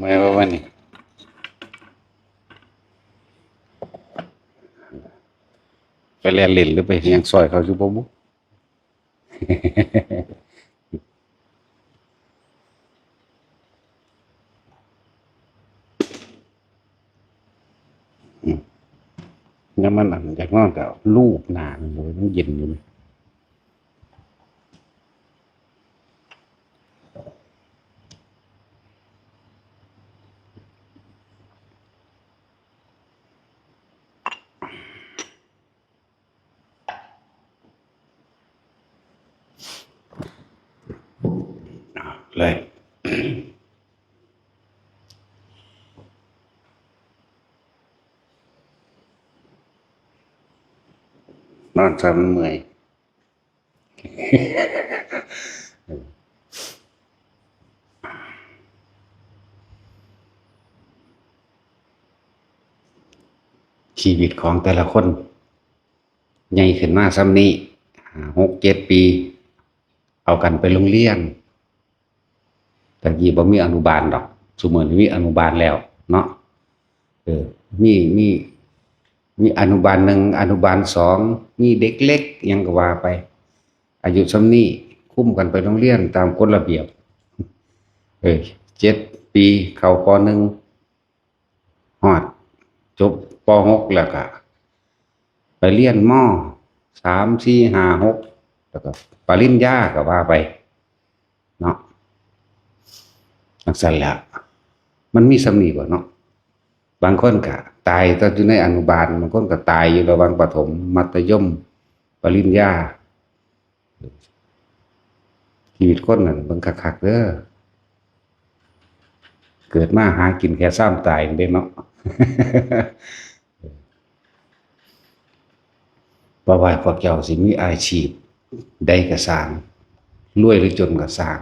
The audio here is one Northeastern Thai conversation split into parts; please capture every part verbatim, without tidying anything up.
ไว้ว่าวันนี้ ไปแล่นเล่นหรือไปหยังซอยเขาอยู่บ่บุ อืม แล้วมันอันอยากนอนก็ลูบหน้ามันเลย มันเย็นอยู่นี่ เลย นอนซะมันเมื่อย ชีวิตของแต่ละคน ใหญ่ขึ้นมาส่ำนี้ ห้า หก เจ็ด ปี เอากันไปโรงเรียน แต่กี้บ่มีอนุบาลดอก ซุมื้อนี้มีอนุบาลแล้วเนาะ เออ มี มี มีอนุบาลหนึ่ง อนุบาลสอง มีเด็กเล็ก หยังก็ว่าไป อายุส่ำนี้ คุมกันไปโรงเรียนตามกฎระเบียบ เออ เจ็ด ปี เข้า ป.หนึ่ง ฮอด จบ ป.หก แล้วก็ ไปเรียน ม.สาม สี่ ห้า หก แล้วก็ปริญญาก็ว่าไป เนาะ จั่งซั้นแหละ มันมีส่ำนี้บ่เนาะ บางคนก็ตายตอนอยู่ในอนุบาล บางคนก็ตายอยู่ระหว่างประถม มัธยม ปริญญา ชีวิตคนนั่นเบิ่งคักๆเด้อ เกิดมาหากินแค่ซามตายเด้เนาะ บ่ว่าพวกเจ้าสิมีอาชีพใดก็ซ่าง รวยหรือจนก็ซ่าง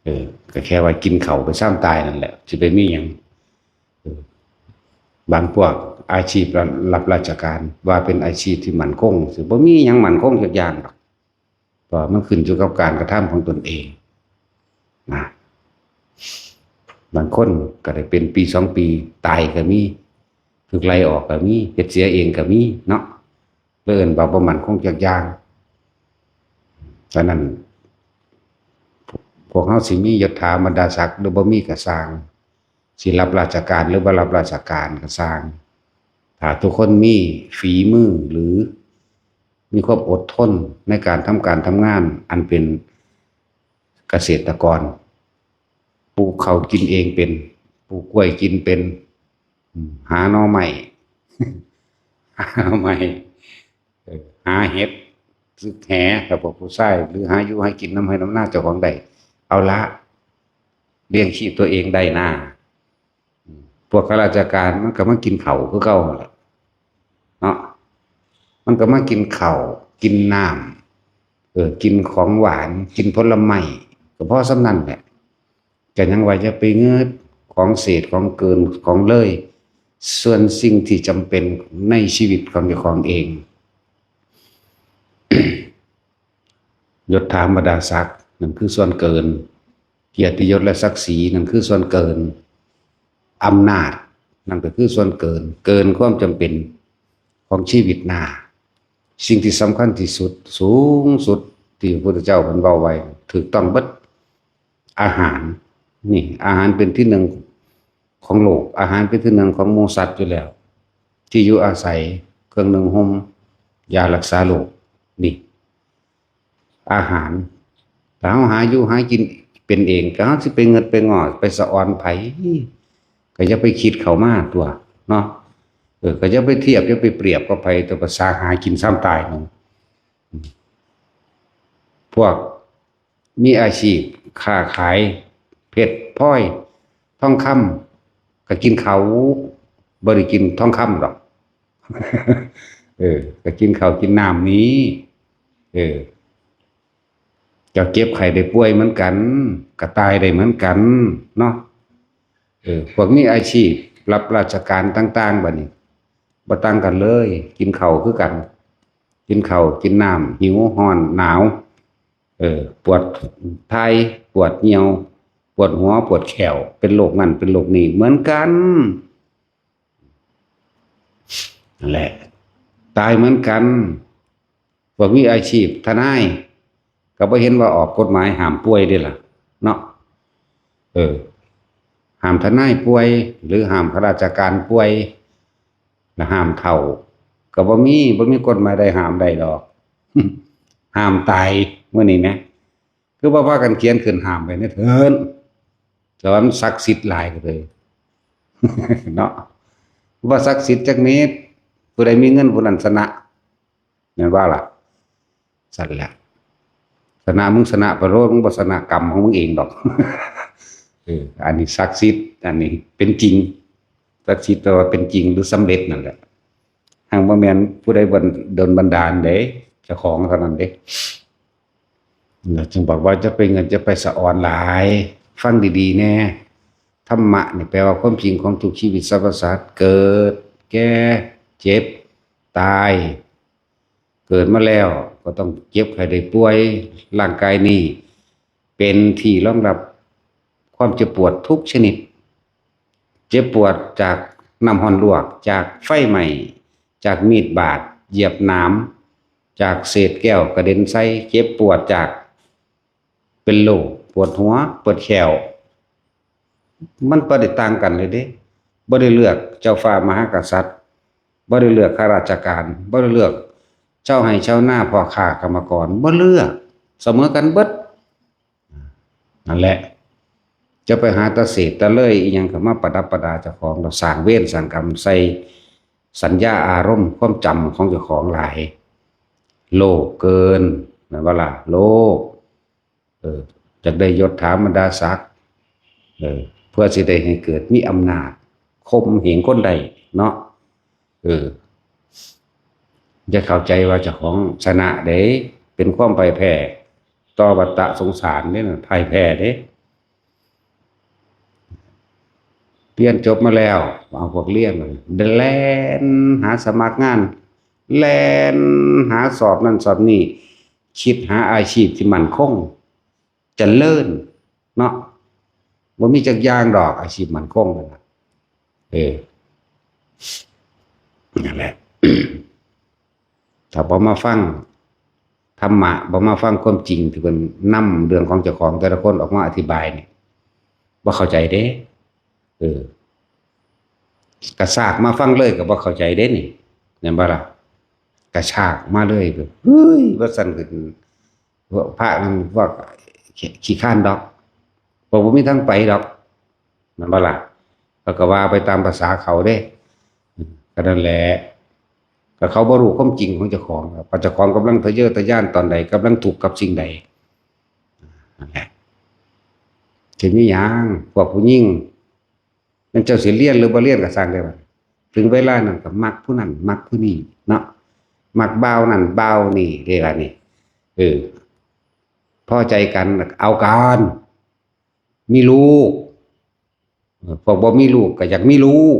เออ ก็แค่ว่ากินข้าวไปซามตายนั่นแหละ สิไปมีหยัง เออ บางพวกอาชีพรับราชการ ว่าเป็นอาชีพที่มั่นคง สิบ่มีหยังมั่นคงจักอย่างดอก เพราะมันขึ้นอยู่กับการกระทำของตนเอง นะ บางคนก็ได้เป็นปีสองปี ตายก็มี ถูกไล่ออกก็มี เฮ็ดเสียเองก็มีเนาะ เอิ้นว่าบ่มั่นคงจักอย่าง ฉะนั้น พวกเฮาสิมียศถาบรรดาศักดิ์หรือบ่มีก็ซ่าง สิรับราชการหรือบ่รับราชการก็ซ่าง ถ้าทุกคนมีฝีมือหรือมีความอดทนในการทำการทำงาน อันเป็นเกษตรกร ปลูกข้าวกินเองเป็น ปลูกกล้วยกินเป็น อืม หาหน่อไม้ หาหน่อไม้ เออ หาเห็ด ตึกแห ถ้าพวกผู้ชาย หรือหาอยู่หากินนำไฮ่นำนาเจ้าของได้ เอาละ เลี้ยงชีพตัวเองได้นะ อืม พวกข้าราชการมันก็มากินข้าวคือเก่าหั่นล่ะ เนาะ มันก็มากินข้าว กินน้ำ เออ กินของหวาน กินผลไม้ ก็พอส่ำนั้นแหละ ก็ยังว่าอย่าไปเงิดของเศษของเกินของเลย ส่วนสิ่งที่จำเป็นในชีวิตของเจ้าของเอง ยศถาบรรดาศักดิ์ นั่นคือส่วนเกิน เกียรติยศและศักดิ์ศรี นั่นคือส่วนเกิน อำนาจ นั่นก็คือส่วนเกิน เกินความจำเป็นของชีวิตหน้า สิ่งที่สำคัญที่สุด สูงสุดที่พระพุทธเจ้าเพิ่นเว้าไว้ ถูกต้องเบิด อาหาร นี่ อาหารเป็นที่หนึ่งของโลก อาหารเป็นที่หนึ่งของหมู่สัตว์อยู่แล้ว ที่อยู่อาศัย เครื่องนุ่งห่ม ยารักษาโรค นี่ อาหาร ถ้าเฮาหาอยู่หากินเป็นเอง ก็เฮาสิไปเงิดไปงอด ไปสะออนไผ ก็อย่าไปคิดเข้ามาตั๊ว เนาะ เออ ก็อย่าไปเทียบ อย่าไปเปรียบกับไผ แต่ภาษาหากินซามตายนั่น พวกมีอาชีพค้าขายเพชรพลอยทองคำ ก็กินเขา บ่ได้กินทองคำดอก เออ ก็กินข้าวกินน้ำนี้ เออ ก็เจ็บไข้ได้ป่วยเหมือนกัน ก็ตายได้เหมือนกัน เนาะ เออ พวกมีอาชีพรับราชการต่างๆ บัดนี้ บ่ต่างกันเลย กินข้าวคือกัน กินข้าวกินน้ำ หิว ร้อน หนาว เออ ปวดถ่าย ปวดเยี่ยว ปวดหัวปวดแข้ว เป็นโรคนั่นเป็นโรคนี้เหมือนกัน นั่นแหละ ตายเหมือนกัน พวกมีอาชีพทนาย ก็บ่เห็นว่าออกกฎหมายห้ามป่วยเด้ล่ะ เนาะ เออ ห้ามทนายป่วย หรือห้ามข้าราชการป่วย และห้ามเฒ่า ก็บ่มี บ่มีกฎหมายใดห้ามได้ดอก ห้ามตาย มื้อนี้แหม คือว่าพากันเขียนขึ้นห้ามไปเนี่ยเถิน แต่ว่ามันศักดิ์สิทธิ์หลายก็เลย เนาะ ว่าศักดิ์สิทธิ์จักเม็ด ผู้ใดมีเงินผู้นั้นชนะ แม่นว่าล่ะ สั่นแหละ ชนะมึงชนะไปโลด มึงบ่ชนะกรรมของมึงเองดอก เออ อันนี้ศักดิ์สิทธิ์ อันนี้เป็นจริง ศักดิ์สิทธิ์แปลว่าเป็นจริงหรือสำเร็จนั่นแหละ หากบ่แม่นผู้ใดบัน- ดลบันดาลเด้ เจ้าของเท่านั้นเด้ แล้วจึงบอกว่าจะไปเงินจะไปสะออนหลาย ฟังดีๆแน่ ธรรมะนี่แปลว่าความจริงของทุกชีวิตสรรพสัตว์ เกิด แก่ เจ็บ ตาย เกิดมาแล้วก็ต้องเจ็บไข้ได้ป่วย ร่างกายนี้เป็นที่รองรับความเจ็บปวดทุกชนิด เจ็บปวดจากน้ำร้อนลวก จากไฟไหม้ จากมีดบาด เหยียบหนาม จากเศษแก้วกระเด็นใส่ เจ็บปวดจากเป็นโรค ปวดหัว ปวดแข้ว มันบ่ได้ต่างกันเลยเด้ บ่ได้เลือกเจ้าฟ้ามหากษัตริย์ บ่ได้เลือกข้าราชการ บ่ได้เลือกชาวไร่ชาวนา พ่อค้ากรรมกร บ่เลือก เสมอกันเบิด นั่นแหละ จะไปหาตะเสดตะเลยอิหยังก็มาประดับประดาเจ้าของ แล้วสร้างเวรสร้างกรรมใส่สัญญาอารมณ์ความจำของเจ้าของหลาย โลภเกิน แม่นบ่ล่ะ โลภ เออ อยากได้ยศถาบรรดาศักดิ์ เออ เพื่อสิได้ให้เกิดมีอำนาจ ข่มเหงคนได้เนาะ เออ อย่าเข้าใจว่าเจ้าของชนะเด้ เป็นความพ่ายแพ้ต่อวัฏสงสารเด้ นั่นพ่ายแพ้เด้ เรียนจบมาแล้ว เอาพวกเรียนเลย แล่นหาสมัครงาน แล่นหาสอบนั่นสอบนี่ คิดหาอาชีพที่มั่นคง เจริญ เนาะ บ่มีจักอย่างดอกอาชีพมั่นคงนั่นน่ะ เออ นั่นแหละ ถ้าบ่มาฟังธรรมะ บ่มาฟังความจริงที่เพิ่นนำเรื่องของเจ้าของแต่ละคนออกมาอธิบายนี่ บ่เข้าใจเด้ เออ กระชากมาฟังเลยก็บ่เข้าใจเด้นี่ แม่นบ่ล่ะ กระชากมาเลยแบบ เฮ้ย ว่าซั่นก็ พระนั่นว่าขี้- ขี้คร้านดอก พวกบ่มีทางไปดอก แม่นบ่ล่ะ เขาก็ว่าไปตามภาษาเขาเด้ ก็นั่นแหละ ก็เขาบ่รู้ความจริงของเจ้าของ พอเจ้าของกำลังทะเยอทะยานตอนใด กำลังทุกข์กับสิ่งใด นั่นแหละ สิมีหยัง พวกผู้หญิง นั่นเจ้าสิเรียนหรือบ่เรียนก็ซ่างเด้บัด ถึงเวลานั้นก็มักผู้นั้น มักผู้นี้เนาะ มักบ่าวนั่นบ่าวนี่เด้บัดนี้ เออ พอใจกัน เอากัน มีลูก เออ พวกบ่มีลูกก็อยากมีลูก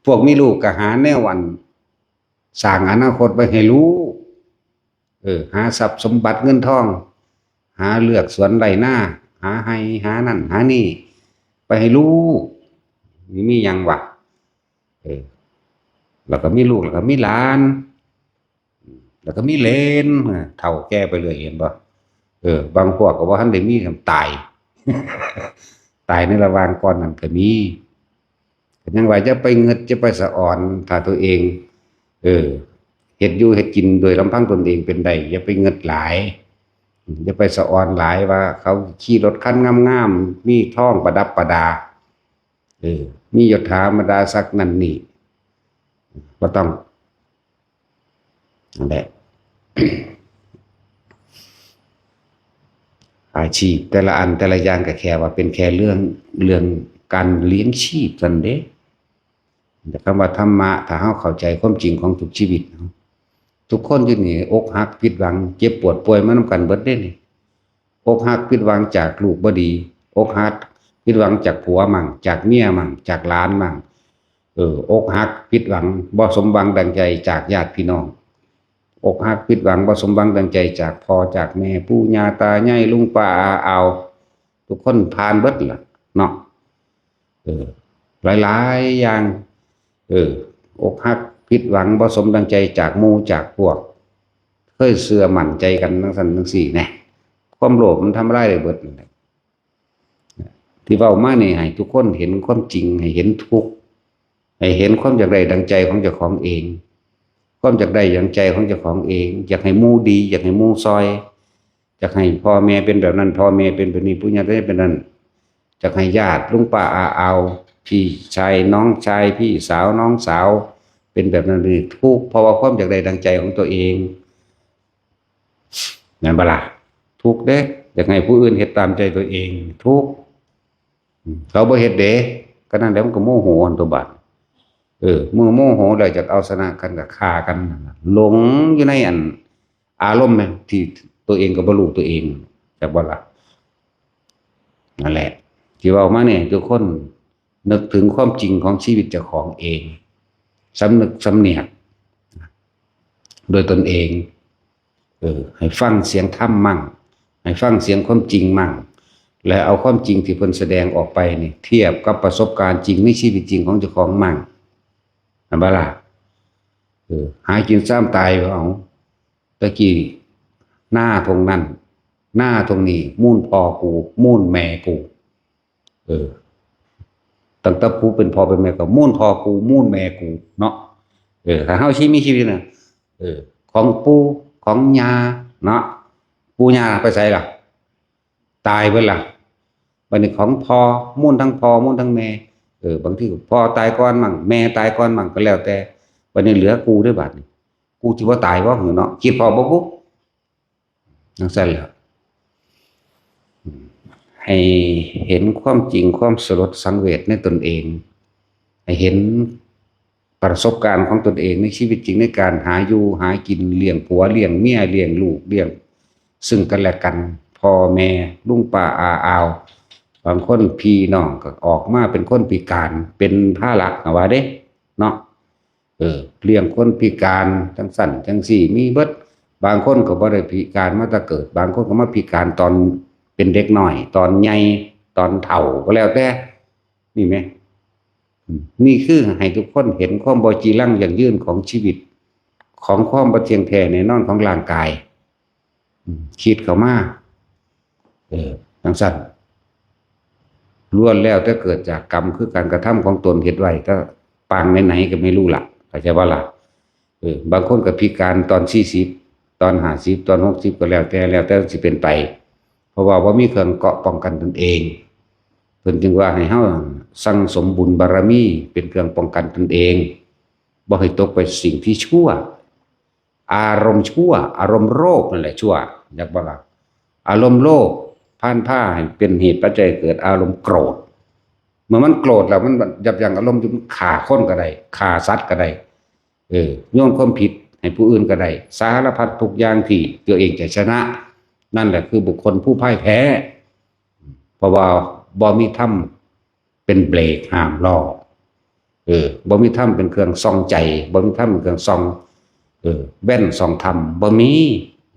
พวกมีลูกก็หาแนวอัน สร้างอนาคตไว้ให้ลูก เออ หาทรัพย์สมบัติเงินทอง หาเลือกสวนไร่นา หาไร่หานั่นหานี่ ไปให้ลูก นี่มีหยังวะ เออ แล้วก็มีลูก แล้วก็มีหลาน แล้วก็มีเหลน เออ เฒ่าแก่ไปเรื่อย เห็นบ่ เออ บางพวกก็บ่ทันได้มี ตาย ตายในระหว่างก่อนนั้นก็มี ก็ยังว่าอย่าไปงึด อย่าไปสะออน ถ้าตัวเอง เออ เฮ็ดอยู่เฮ็ดกินโดยลำพังตนเองเป็นได้ อย่าไปงึดหลาย อย่าไปสะออนหลายว่าเขาขี่รถคันงามๆ มีทองประดับประดา เออ มียศถาบรรดาศักดิ์นั่นนี่ บ่ต้อง นั่นแหละ อาชีพแต่ละอันแต่ละอย่างก็แค่ว่าเป็นแค่เรื่อง เรื่องการเลี้ยงชีพซั่นเด้ แต่คำว่าธรรมะ ถ้าเฮาเข้าใจความจริงของทุกชีวิต ทุกคนอยู่นี่อกหักผิดหวัง เจ็บปวดป่วยมานำกันเบิดเด้นี่ อกหักผิดหวังจากลูกบ่ดี อกหักผิดหวังจากผัวมั่ง จากเมียมั่ง จากหลานมั่ง เออ อกหักผิดหวัง บ่สมหวังดังใจจากญาติพี่น้อง อกหักผิดหวัง บ่สมหวังดังใจจากพ่อจากแม่ ปู่ย่าตายาย ลุงป้าอาอาว ทุกคนผ่านเบิดล่ะเนาะ เออ หลายๆอย่าง เออ อกหัก ผิดหวัง บ่สมดังใจจากหมู่จากพวก เคยเชื่อมั่นใจกันจั่งซั้นจั่งซี้แหน่ ความโลภมันทำลายได้เบิดนั่นแหละ ที่เว้ามานี่ให้ทุกคนเห็นความจริง ให้เห็นทุกข์ ให้เห็นความอยากได้ดังใจของเจ้าของเอง ความอยากได้ดังใจของเจ้าของเอง อยากให้หมู่ดี อยากให้หมู่ซอย อยากให้พ่อแม่เป็นแบบนั้น พ่อแม่เป็นแบบนี้ ปู่ย่าตายายเป็นนั้น อยากให้ญาติลุงป้าอาอาว พี่ชายน้องชาย พี่สาวน้องสาว เป็นแบบนั้น เป็นทุกข์ เพราะว่าความอยากได้ดังใจของตัวเอง แม่นบ่ล่ะ? ทุกข์เด้ อยากให้ผู้อื่นเฮ็ดตามใจตัวเอง ทุกข์ อืม เขาบ่เฮ็ดเด้ ก็นั่นแหละ มันก็โมโหอันตัวบาด เออ เมื่อโมโหแล้วอยากเอาชนะกันก็ฆ่ากันนั่นน่ะ หลงอยู่ในอันอารมณ์แม่น ที่ตัวเองก็บ่รู้ตัวเอง จักบ่ล่ะ? นั่นแหละ ที่เว้ามาเนี่ย ทุกคนนึกถึงความจริงของชีวิตเจ้าของเอง สำนึกสำเนียก โดยตนเอง เออ ให้ฟังเสียงธรรมมั่ง ให้ฟังเสียงความจริงมั่ง และเอาความจริงที่เพิ่นแสดงออกไปนี่ เทียบกับประสบการณ์จริงในชีวิตจริงของเจ้าของมั่ง แม่นบ่ล่ะ? เออ หากินซ้ำตายเอา ตะกี้นาท่งนั้น นาท่งนี้ มูลพ่อกู มูลแม่กู เออ ตั้งแต่ผู้เป็นพ่อเป็นแม่ก็ มูลพ่อกู มูลแม่กู เนาะ เออ ถ้าเฮาสิมีชีวิตน่ะ เออ ของปู่ของย่า เนาะ ปู่ย่าไปไสล่ะ? ตายเบิดล่ะ บัดนี้ของพ่อ มูลทั้งพ่อ มูลทั้งแม่ เออ บางทีพ่อตายก่อนมั่ง แม่ตายก่อนมั่ง ก็แล้วแต่ บัดนี้เหลือกูเด้อบาดนี้ กูสิบ่ตายบ่หือเนาะ คิดพ้อบ่บุ จั่งซั้นแหละ อืม ให้เห็นความจริง ความสลดสังเวชในตนเอง ให้เห็นประสบการณ์ของตนเองในชีวิตจริง ในการหาอยู่หากิน เลี้ยงผัวเลี้ยงเมีย เลี้ยงลูก เลี้ยงซึ่งกันและกัน พ่อแม่ ลุงป้าอาอาว บางคนพี่น้องก็ออกมาเป็นคนพิการ เป็นภาระก็ว่าเด้ เนาะ เออ เลี้ยงคนพิการจั่งซั้นจั่งซี้ มีเบิด บางคนก็บ่ได้พิการมาแต่เกิด บางคนก็มาพิการตอนเป็นเด็กน้อย ตอนใหญ่ ตอนเฒ่า ก็แล้วแต่ นี่แหม อืม นี่คือให้ทุกคนเห็นความบ่จีรังยั่งยืนของชีวิต ของความบ่เที่ยงแท้แน่นอนของร่างกาย อืม คิดเข้ามา เออ จั่งซั้น ล้วนแล้วแต่เกิดจากกรรม คือการกระทำของตนเฮ็ดไว้ แต่ปางไหนๆก็ไม่รู้ล่ะ เข้าใจบ่ล่ะ? เออ บางคนก็พิการตอนสี่สิบ ตอนห้าสิบ ตอนหกสิบ ก็แล้วแต่ แล้วแต่สิเป็นไป เพราะว่าบ่มีเครื่องเกราะป้องกันตนเอง เพิ่นจึงว่าให้เฮาสั่งสมบุญบารมีเป็นเครื่องป้องกันตนเอง บ่ให้ตกไปสิ่งที่ชั่ว อารมณ์ชั่ว อารมณ์โลภนั่นแหละชั่ว จักบ่ล่ะ? อารมณ์โลภพาลพาให้เป็นเหตุปัจจัยเกิดอารมณ์โกรธ เมื่อมันโกรธแล้วมันยับยั้งอารมณ์อยู่ มันฆ่าคนก็ได้ ฆ่าสัตว์ก็ได้ เออ โยนความผิดให้ผู้อื่นก็ได้ สารพัดทุกอย่างที่ตัวเองจะชนะ นั่นแหละคือบุคคลผู้พ่ายแพ้ เพราะว่าบ่มีธรรมเป็นเบรกห้ามล้อ เออ บ่มีธรรมเป็นเครื่องส่องใจ บ่มีธรรมเป็นเครื่องส่อง เออ แว่นส่องธรรม บ่มี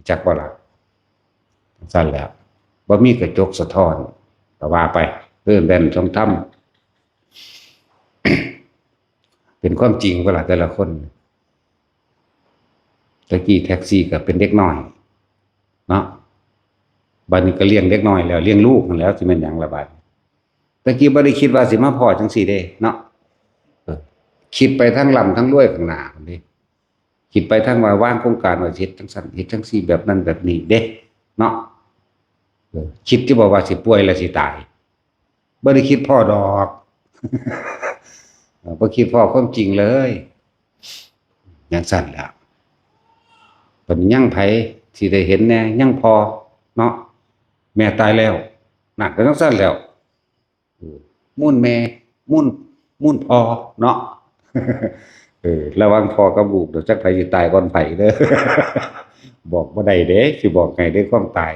จักบ่ล่ะ? จั่งซั้นแหละ บ่มีกระจกสะท้อน ก็ว่าไป เออ แว่นส่องธรรม เป็นความจริงบ่ล่ะแต่ละคน ตะกี้แท็กซี่ก็เป็นเด็กน้อย เนาะ บัดนี้ก็เลี้ยงเด็กน้อยแล้ว เลี้ยงลูกนั่นแหล้ว สิแม่นหยังล่ะบัดนี้ ตะกี้บ่ได้คิดว่าสิมาพ้อจั่งซี้เด้ เนาะ เออ คิดไปทางร่ำทางรวยข้างหน้าพุ้นเด้ คิดไปทางว่าวางโครงการว่าสิเฮ็ดจั่งซั้น เฮ็ดจั่งซี้ แบบนั้นแบบนี้เด้ เนาะ เออ คิดอยู่บ่ว่าสิป่วยแล้วสิตาย บ่ได้คิดพ้อดอก เออ บ่คิดพ้อความจริงเลย จั่งซั้นแหละ บัดนี้ยังไผสิได้เห็นแหน่ ยังพ่อเนาะ แม่ตายแล้ว นั่นก็จั่งซั้นแหล้ว เออ มูลแม่ มูล มูลพ่อเนาะ เออ ระหว่างพ่อกับลูก เดี๋ยวจักไผสิตายก่อนไผเด้อ บอกบ่ได้เด้ สิบอกให้เด้ความตาย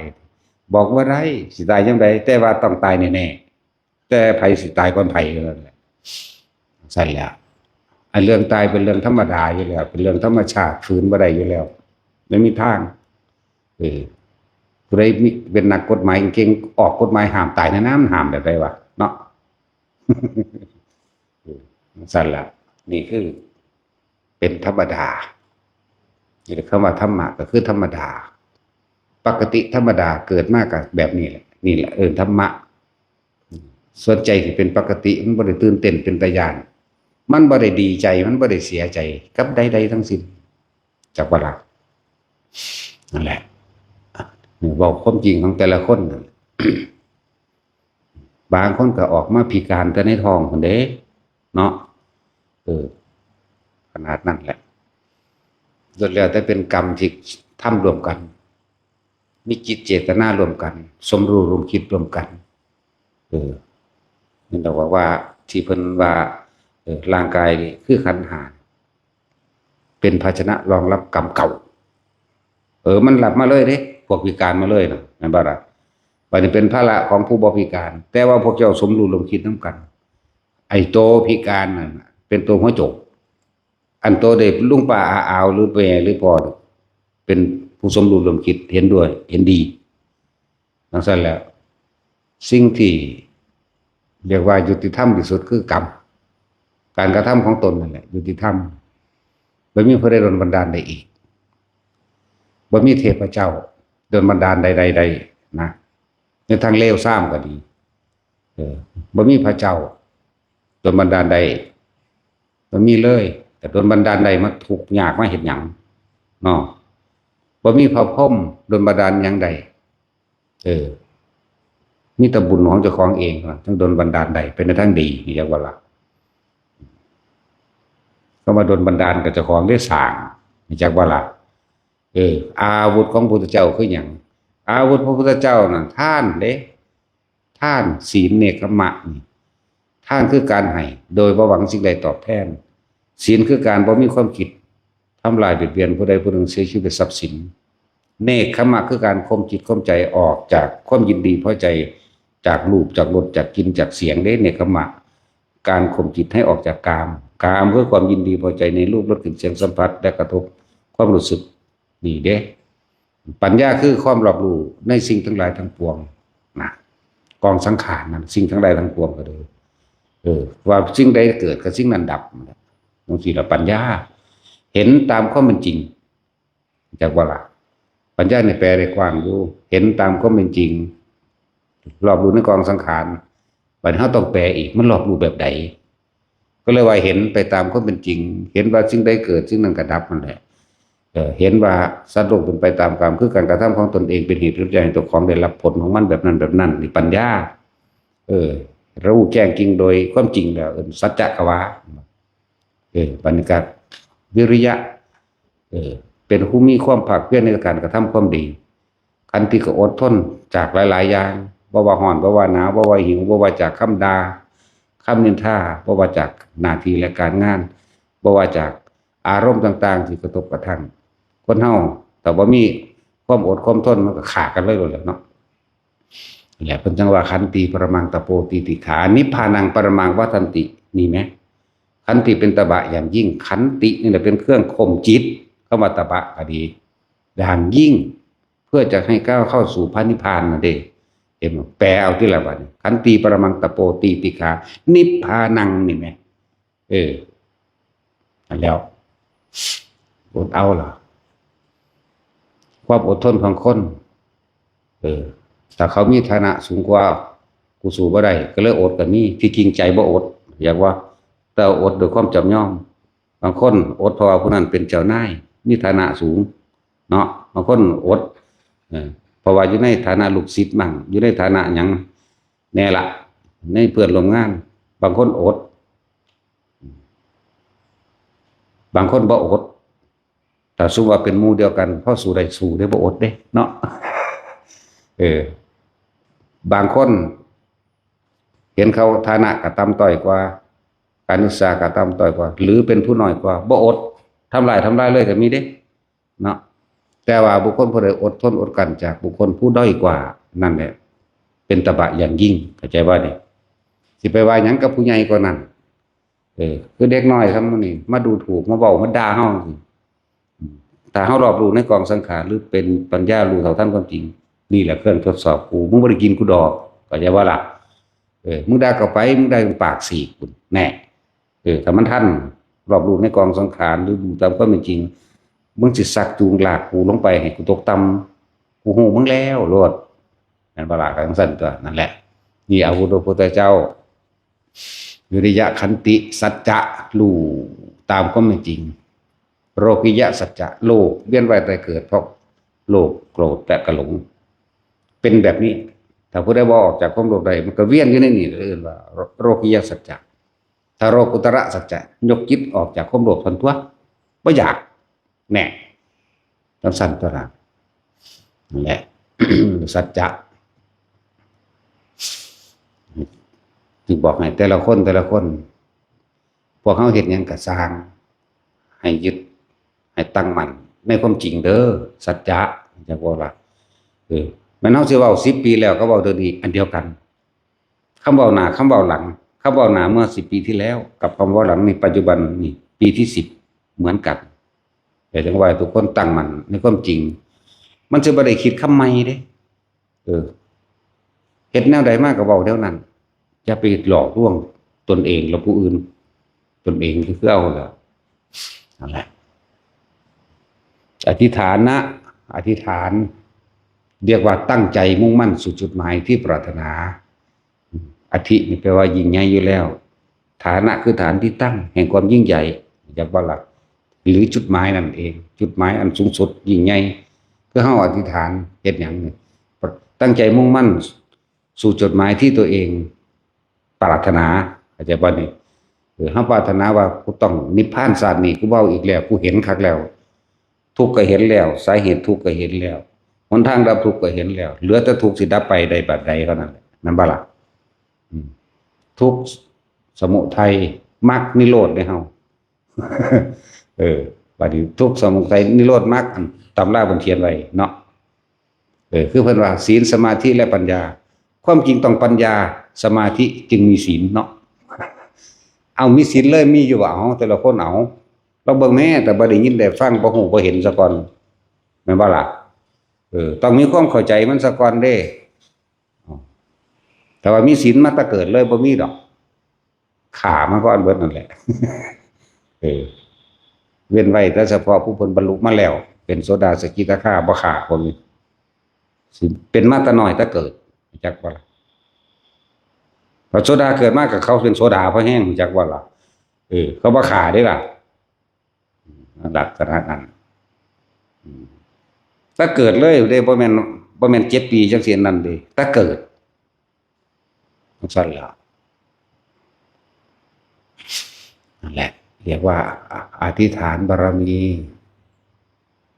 บอกบ่ได้ สิตายจั่งใด แต่ว่าต้องตายแน่ๆ แต่ไผสิตายก่อนไผเท่านั้นแหละ จั่งซั้นแหละ อันเรื่องตายเป็นเรื่องธรรมดาอยู่แล้ว เป็นเรื่องธรรมชาติ ฝืนบ่ได้อยู่แล้ว ไม่มีทาง เออ ผู้ใดมีเป็นนักกฎหมายเก่งๆ ออกกฎหมายห้ามตายในน้ำห้ามแบบใดวะเนาะ สั่นละ นี่คือเป็นธรรมดา นี่แหละคำว่าธรรมะก็คือธรรมดา ปกติธรรมดาเกิดมากับแบบนี้แหละ นี่แหละเอิ้นธรรมะ ส่วนใจที่เป็นปกติมันบ่ได้ตื่นเต้นเป็นตาย้าน มันบ่ได้ดีใจ มันบ่ได้เสียใจกับใดๆทั้งสิ้น จักว่าล่ะ นั่นแหละ นี่เว้าความจริงของแต่ละคนนั่นแหละ บางคนก็ออกมาพิการแต่ในท้องพุ้นเด้ เนาะ เออ ขนาดนั้นแหละ ล้วนแล้วแต่เป็นกรรมที่ทำร่วมกัน มีจิตเจตนาร่วมกัน สมรู้ร่วมคิดร่วมกัน เออ นี่เราบอกว่าที่เพิ่นว่า เออ ร่างกายนี่คือขันธ์ห้า เป็นภาชนะรองรับกรรมเก่า เออ มันรับมาเลยเด้ พวกพิการมาเลยนะ แม่นบ่ล่ะ บัดนี้เป็นภาระของผู้บ่พิการ แต่ว่าพวกเจ้าสมรู้ร่วมคิดนำกัน ไอ้โตพิการนั่นน่ะ เป็นโตหัวโจก อันโตได้ลุงป้าอาอาวหรือแม่หรือพ่อ เป็นผู้สมรู้ร่วมคิดเห็นด้วย เห็นดี ดังนั้นแล้ว สิ่งที่เรียกว่ายุติธรรมที่สุดคือกรรม การกระทำของตนนั่นแหละ ยุติธรรม บ่มีผู้ใดดลบันดาลได้อีก บ่มีเทพเจ้าดลบันดาลใดๆได้นะ ในทางเลวทรามก็ดี เออ บ่มีพระเจ้าดลบันดาลได้ บ่มีเลย แต่ดลบันดาลได้มาทุกข์ยากมาเฮ็ดหยัง เนาะ บ่มีพระพรหมดลบันดาลหยังได้ เออ มีแต่บุญของเจ้าของเองเท่านั้น จึงดลบันดาลได้ เป็นในทางดี นี่จักว่าล่ะ ก็มาดลบันดาลกับเจ้าของได้สร้าง นี่จักว่าล่ะ เออ อาวุธของพระพุทธเจ้าคือหยัง อาวุธพระพุทธเจ้านั่นทานเด้ ทาน ศีล เนกขัมมะนี่ ทานคือการให้โดยบ่หวังสิ่งใดตอบแทน ศีลคือการบ่มีความคิดทำลายเบียดเบียนผู้ใดผู้หนึ่งเสียชีวิตและทรัพย์สิน เนกขัมมะคือการข่มจิตข่มใจออกจากความยินดีพอใจ จากรูป จากรส จากกลิ่น จากเสียงเด้ เนกขัมมะ การข่มจิตให้ออกจากกาม กามคือความยินดีพอใจในรูป รส กลิ่น เสียง สัมผัส และกระทบความรู้สึก นี่เด้ ปัญญาคือความรอบรู้ในสิ่งทั้งหลายทั้งปวงนะ กองสังขารนั่น สิ่งทั้งหลายทั้งปวงก็เลย เออ ว่าสิ่งใดเกิดก็สิ่งนั้นดับนั่นแหละ จังซี้ล่ะปัญญา เห็นตามความเป็นจริง จักว่าล่ะ ปัญญานี่แปลได้กว้างอยู่ เห็นตามความเป็นจริง รอบรู้ในกองสังขาร บัดนี้เราต้องแปลอีก มันรอบรู้แบบใด ก็เลยว่าเห็นไปตามความเป็นจริง เห็นว่าสิ่งใดเกิดสิ่งนั้นก็ดับนั่นแหละ เออ เห็นว่าสัตว์โลกเป็นไปตามกรรม คือการกระทำของตนเองเป็นเหตุปัจจัยให้เจ้าของได้รับผลของมันแบบนั้นแบบนั้น นี่ปัญญา เออ รู้แจ้งจริงโดยความจริงแล้ว เอิ้นสัจจะกวา เออ บัดนี้ก็วิริยะ เออ เป็นผู้มีความภาคเพียรในการกระทำความดี ขันติก็อดทนจากหลายๆอย่าง บ่ว่าร้อน บ่ว่าหนาว บ่ว่าหิว บ่ว่าจากคำด่า คำนินทา บ่ว่าจากหน้าที่และการงาน บ่ว่าจากอารมณ์ต่างๆที่กระทบกระทั่ง คนเฮาถ้าบ่มีความอดความทนมันก็ฆ่ากันเลยโลดแหละเนาะ และเพิ่นจั่งว่า ขันติปรมังตะโปตีติขา นิพพานังปรมังวัฏฏันติ นี่แหม ขันติเป็นตบะอย่างยิ่ง ขันตินี่แหละเป็นเครื่องข่มจิต คำว่าตบะก็ดี อย่างยิ่ง เพื่อจะให้ก้าวเข้าสู่พระนิพพานนั่นเด้ เห็นบ่ แปลเอาติล่ะบัดนี้ ขันติปรมังตะโปตีติขา นิพพานัง นี่แหม เออ อันแล้ว อดเอาล่ะ ความอดทนของคน เออ ถ้าเขามีฐานะสูงกว่า กูสู้บ่ได้ ก็เลยอดก็มี ที่จริงใจบ่อด อยากว่า แต่อดด้วยความจำยอม บางคนอดเพราะว่าผู้นั้นเป็นเจ้านาย มีฐานะสูง เนาะ บางคนอด เออ เพราะว่าอยู่ในฐานะลูกศิษย์มั่ง อยู่ในฐานะหยังแน่ละ ในเพื่อนร่วมงาน บางคนอด บางคนบ่อด ถ้าสมมุติว่าเป็นหมู่เดียวกัน พอสู้ได้สู้ได้ บ่อดเด้เนาะ เออ บางคน เห็นเขาฐานะก็ต่ำต้อยกว่า การศึกษาก็ต่ำต้อยกว่า หรือเป็นผู้น้อยกว่า บ่อด ทำลาย ทำลายเลยก็มีเด้ เนาะ แต่ว่าบุคคลผู้ใดอดทนอดกลั้นจากบุคคลผู้ด้อยกว่า นั่นแหละ เป็นตบะอย่างยิ่ง เข้าใจบ่นี่ สิไปว่าหยังกับผู้ใหญ่กว่านั้น เออ คือเด็กน้อยซำนี้ มาดูถูก มาเว้า มาด่าเฮาจังซี้ อืม ถ้าเฮารอบรู้ในกองสังขาร หรือเป็นปัญญารู้เท่าทันความจริง นี่แหละเครื่องทดสอบกู มึงบ่ได้กินกูดอก เข้าใจบ่ล่ะ เออ มึงด่าเข้าไป มึงด่าปากสีกกูแน่ เออ ถ้ามันทัน รอบรู้ในกองสังขาร หรือรู้ตามความเป็นจริง มึงสิซักจูงลากกูลงไปให้กูตกต่ำ กูฮู้มึงแล้วโลด แม่นบ่ล่ะ ก็จั่งซั่นตั๊ว นั่นแหละ นี่อาวุธพระพุทธเจ้า วิริยะ ขันติ สัจจะ รู้ตามความเป็นจริง โลกิยะสัจจะ โลกเวียนว่ายตายเกิดเพราะโลภโกรธและก็หลง เป็นแบบนี้ ถ้าผู้ใดบ่ออกจากความโลภได้ มันก็เวียนอยู่ในนี่ เอิ้นว่าโลกิยะสัจจะ ถ้าโลกุตระสัจจะ ยกจิตออกจากความโลภทันตั๊ว บ่อยาก แน่ จั่งซั่นตั๊วล่ะ นั่นแหละ สัจจะ ถึงบอกให้แต่ละคน แต่ละคน พวกเฮาเฮ็ดหยังก็ซ่าง ให้ยึด ให้ตั้งมั่นในความจริงเด้อ สัจจะ จั่งว่าล่ะ เออ แม่นเฮาสิเว้าสิบปีแล้วก็เว้าเดี๋ยวนี้อันเดียวกัน คำเว้าหน้า คำเว้าหลัง คำเว้าหน้าเมื่อสิบปีที่แล้ว กับคำเว้าหลังนี่ ปัจจุบันนี่ ปีที่สิบ เหมือนกัน แต่จั่งว่าทุกคนตั้งมั่นในความจริง มันสิบ่ได้คิดคำใหม่เด้ เออ เฮ็ดแนวใดมาก็เว้าแนวนั้น อย่าไปหลอกลวงตนเองและผู้อื่น ตนเองคือเอาล่ะ นั่นแหละ อธิฐานะ อธิษฐาน เรียกว่าตั้งใจมุ่งมั่นสู่จุดหมายที่ปรารถนา อธินี่แปลว่ายิ่งใหญ่อยู่แล้ว ฐานะคือฐานที่ตั้งแห่งความยิ่งใหญ่ จั่งว่าล่ะ หรือจุดหมายนั่นเอง จุดหมายอันสูงสุดยิ่งใหญ่ คือเฮาอธิษฐานเฮ็ดหยังนี่ ตั้งใจมุ่งมั่นสู่จุดหมายที่ตัวเองปรารถนา เข้าใจบ่นี่ เออ เฮาปรารถนาว่ากูต้องนิพพานชาตินี้ กูเว้าอีกแล้ว กูเห็นคักแล้ว ทุกข์ก็เห็นแล้ว สาเหตุทุกข์ก็เห็นแล้ว หนทางดับทุกข์ก็เห็นแล้ว เหลือแต่ทุกข์สิดับไปได้แบบใดเท่านั้นแหละ แม่นบ่ล่ะ อืม ทุกข์ สมุทัย มรรค นิโรธเด้เฮา เออ บัดนี้ทุกข์ สมุทัย นิโรธ มรรค อันตำราเพิ่นเขียนไว้เนาะ เออ คือเพิ่นว่าศีล สมาธิ และปัญญา ความจริงต้องปัญญา สมาธิจึงมีศีลเนาะ เอามีศีลเลยมีอยู่บ่ เอาแต่ละคนเอา ลองเบิ่งแหน่ แต่บ่ได้ยินได้ฟัง บ่ฮู้บ่เห็นซะก่อน แม่นบ่ล่ะ เออ ต้องมีความเข้าใจมันซะก่อนเด้ แต่ว่ามีศีลมาแต่เกิดเลยบ่มีดอก ฆ่ามาก่อนเบิดนั่นแหละ เออ เว้นไว้แต่เฉพาะผู้เพิ่นบรรลุมาแล้ว เป็นโสดาสกิทาคาบ่ฆ่าคนนี้ สิเป็นมาแต่น้อยแต่เกิด จักบ่ล่ะ พระโสดาเกิดมากับเขาเป็นโสดาเพราะแห้ง จักบ่ล่ะ เออ เขาบ่ฆ่าได้ล่ะ ลักษณะนั้น อืม แต่เกิดเลยเด้ บ่แม่น บ่แม่นเจ็ดปีจังซี่นั่นเด้ แต่เกิด จังซั่นล่ะ นั่นแหละ เรียกว่าอ- อธิษฐานบารมี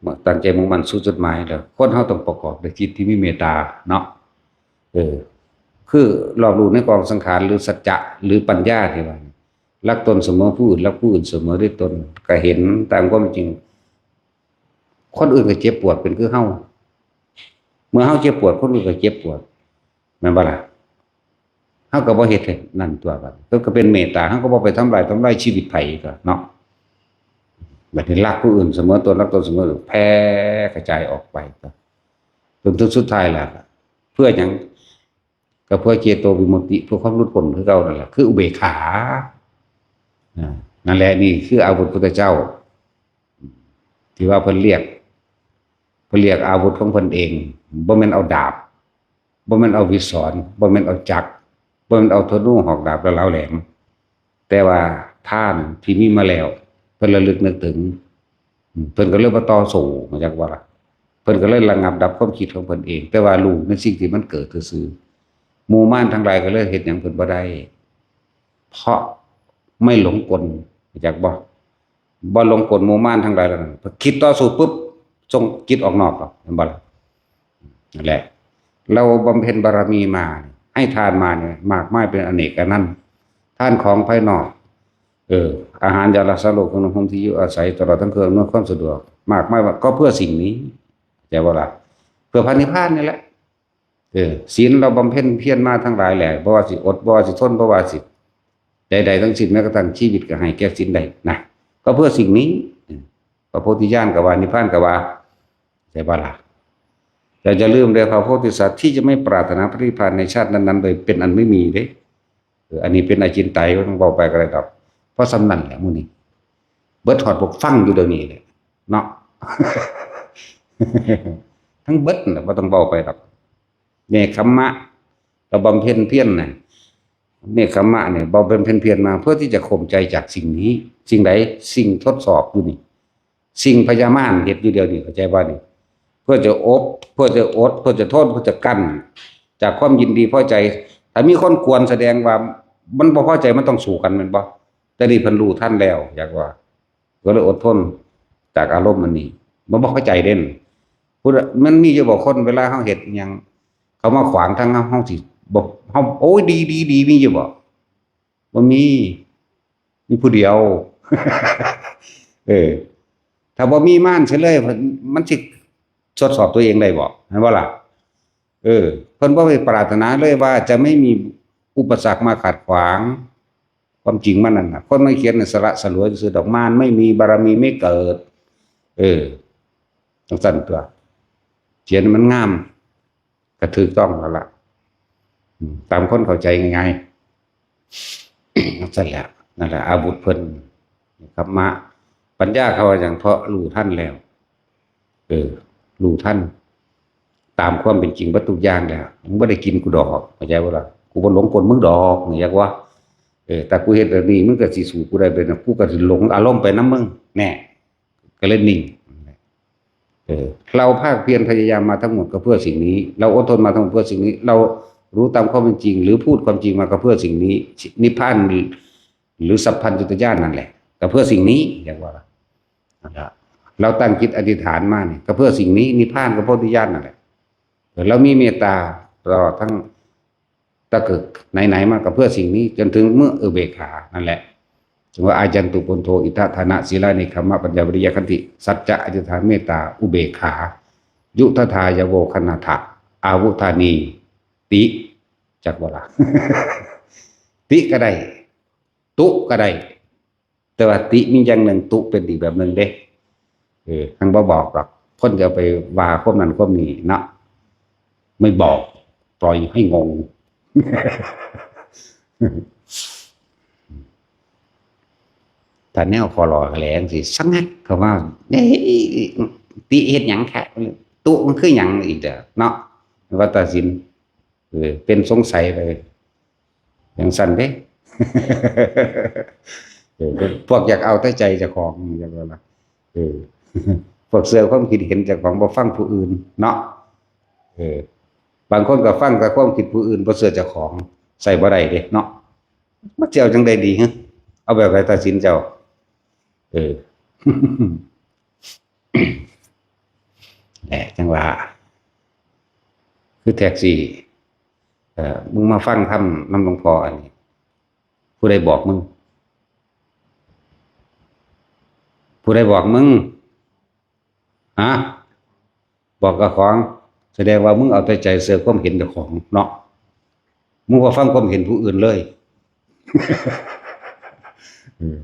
เมื่อตั้งใจมุ่งมั่นสู่จุดหมายแล้ว คนเฮาต้องประกอบด้วยจิตที่มีเมตตาเนาะ เออ คือรอบรู้ในกองสังขาร หรือสัจจะ หรือปัญญาที่ว่า รักตนเสมอผู้อื่น รักผู้อื่นเสมอด้วยตน ก็เห็นตามความจริง คนอื่นก็เจ็บปวดเป็นคือเฮา เมื่อเฮาเจ็บปวด คนอื่นก็เจ็บปวด แม่นบ่ล่ะ เฮาก็บ่เฮ็ดให้นั่นตั๊ว บัดนี้ก็เป็นเมตตา เฮาก็บ่ไปทำลาย ทำลายชีวิตไผตั๊วเนาะ บัดนี้รักผู้อื่นเสมอตน รักตนเสมอ แผ่กระจายออกไปตั๊ว จนถึงสุดท้ายแล้ว เพื่อหยัง ก็เพื่อเจโตวิมุตติ เพื่อความหลุดพ้นคือเก่านั่นแหละ คืออุเบกขา อ่า นั่นแหละ นี่คืออาวุธพุทธเจ้า ที่ว่าเพิ่นเรียก เพิ่นเรียกอาวุธของเพิ่นเอง บ่แม่นเอาดาบ บ่แม่นเอาวิศร บ่แม่นเอาจักร บ่แม่นเอาธนูหอกดาบและเหลาแหลม แต่ว่าทานที่มีมาแล้ว เพิ่นระลึกนึกถึง อืม เพิ่นก็เลยบ่ต่อสู้ จักว่าล่ะ เพิ่นก็เลยระงับดับความคิดของเพิ่นเอง แต่ว่ารู้ในสิ่งที่มันเกิดซื่อๆ หมู่มารทั้งหลายก็เลยเฮ็ดหยังเพิ่นบ่ได้ เพราะไม่หลงกล จักบ่ บ่หลงกลหมู่มารทั้งหลายเหล่านั้น พอคิดต่อสู้ปุ๊บ ส่งจิตออกนอกแล้ว เห็นบ่ล่ะ นั่นแหละ เราบำเพ็ญบารมีมา ให้ทานมาเนี่ย มากมายเป็นอเนกอนันต์ ทานของภายนอก เออ อาหารยารักษาโรค เครื่องนุ่งห่มที่อยู่อาศัย ตลอดทั้งเครื่องอำนวยความสะดวก มากมายว่า ก็เพื่อสิ่งนี้ เข้าใจบ่ล่ะ เพื่อพระนิพพานนี่แหละ เออ ศีลเราบำเพ็ญเพียรมาทั้งหลายแหละ บ่ว่าสิอด บ่ว่าสิทน บ่ว่าสิใดๆ ทั้งสิ้น แม้กระทั่งชีวิตก็ให้แก่ศีลได้นะ ก็เพื่อสิ่งนี้ เออ พระโพธิญาณก็ว่า นิพพานก็ว่า ใช่บ่ล่ะ แต่อย่าลืมเลย พระโพธิสัตว์ที่จะไม่ปรารถนาพระนิพพานในชาตินั้นๆเลย เป็นอันไม่มีเด้ เออ อันนี้เป็นอจินไตย บ่ต้องเว้าไปก็ได้ดอก เพราะส่ำนั้นแหละ มื้อนี้ เบิดฮอดพวกฟังอยู่เดี๋ยวนี้แหละ เนาะ ทั้งเบิดน่ะ บ่ต้องเว้าไปดอก เนกขัมมะ เราบำเพ็ญเพียรน่ะ เนกขัมมะเนี่ย บำเพ็ญเพียรมาเพื่อที่จะข่มใจจากสิ่งนี้ สิ่งใด สิ่งทดสอบอยู่นี่ สิ่งพยามารเฮ็ดอยู่เดี๋ยวนี้ เข้าใจบ่นี่ เพื่อจะอบ เพื่อจะอด เพื่อจะทน เพื่อจะกั้น จากความยินดีพอใจ ถ้ามีคนกวนแสดงว่ามันบ่พอใจ มันต้องสู้กัน แม่นบ่ แต่นี่เพิ่นรู้ทันแล้ว อยากว่า ก็เลยอดทนจากอารมณ์อันนี้ มันบ่เข้าใจเด่น พุทธ- มันมีอยู่บ่คน เวลาเฮาเฮ็ดอิหยัง เขามาขวางทางเฮา เฮาสิบ่ เฮา โอ้ย ดี ดี ดี มีอยู่บ่ บ่มี มีผู้เดียว เออ ถ้าบ่มีมารเสียเลย มันสิทดสอบตัวเองได้บ่ แม่นบ่ล่ะ เออ เพิ่นบ่ไปปรารถนาเลยว่าจะไม่มีอุปสรรคมาขัดขวาง ความจริงมันนั่นน่ะ คนมาเขียนน่ะสละสลวยซื่อดอก มารไม่มี บารมีไม่เกิด เออ จังซั่นตัว เขียนมันงาม ก็ถูกต้องแล้วล่ะ อืม ตามคนเข้าใจง่ายๆ จังซั่นแหละ นั่นแหละ อาวุธเพิ่น ครับ มา ปัญญาเขาว่าหยัง เพราะรู้ทันแล้ว เออ รู้ทัน ตามความเป็นจริงเบิดทุกอย่างแล้ว มึงบ่ได้กินกูดอก เข้าใจบ่ล่ะ กูบ่หลงกลมึงดอก นี่อยากว่า เออ แต่กูเฮ็ดแบบนี้ มึงก็สิสู้กูได้ไปนะ กูก็สิหลงอารมณ์ไปนำมึง แน่ ก็เลยนิ่ง เออ เราภาคเพียรพยายามมาทั้งหมดก็เพื่อสิ่งนี้ เราอดทนมาทั้งหมดเพื่อสิ่งนี้ เรารู้ตามความเป็นจริง หรือพูดความจริงมาก็เพื่อสิ่งนี้ นิพพาน หรือสัพพัญญุตญาณนั่นแหละ ก็เพื่อสิ่งนี้ อยากว่า นั่นละ เราตั้งจิตอธิษฐานมานี่ ก็เพื่อสิ่งนี้ นิพพานก็โพธิญาณนั่นแหละ เรามีเมตตาตลอดทั้งตะกึกไหนๆมา ก็เพื่อสิ่งนี้ จนถึงเมื่ออุเบกขา นั่นแหละ จึงว่า อายันตุปุณโธ อิทธะทานะ ศีลา เนกขัมมะ ปัญญา วิริยะ ขันติ สัจจะ อธิษฐาน เมตตา อุเบกขา ยุทธทายโว คณาถะ อาวุธานี ติ จักบ่ล่ะ ติก็ได้ ตุก็ได้ แต่ว่าติมีอย่างหนึ่ง ตุเป็นอีกแบบหนึ่งเด้ เออ หังบ่บอกดอก คนจะไปว่าความนั้นความนี้เนาะ ไม่บอก ปล่อยให้งง ถ้าแนวขอหล่อแถลงสิ สงัดเข้ามา เอ้ย ติเฮ็ดหยังคะ ตุมันคือหยังอีกเด้อเนาะ ว่าตัดสิน เออ เป็นสงสัยไป อย่างสั้นเด้ เออ พวกอยากเอาแต่ใจเจ้าของ อย่างนั้นล่ะ เออ พวกเชื่อความคิดเห็นเจ้าของ บ่ฟังผู้อื่นเนาะ เออ บางคนก็ฟังแต่ความคิดผู้อื่น บ่เชื่อเจ้าของ ใส่บ่ได้เด้เนาะ มันสิเอาจั่งใดดีฮะ เอาแบบใดตัดสินเจ้า เออ แหละ จั่งว่า คือแท็กซี่ เอ่อ มึงมาฟังธรรมนำหลวงพ่ออันนี้ ผู้ใดบอกมึง ผู้ใดบอกมึง ฮะ บอกเจ้าของ แสดงว่ามึงเอาแต่ใจเชื่อความเห็นเจ้าของเนาะ มึงบ่ฟังความเห็นผู้อื่นเลย เออ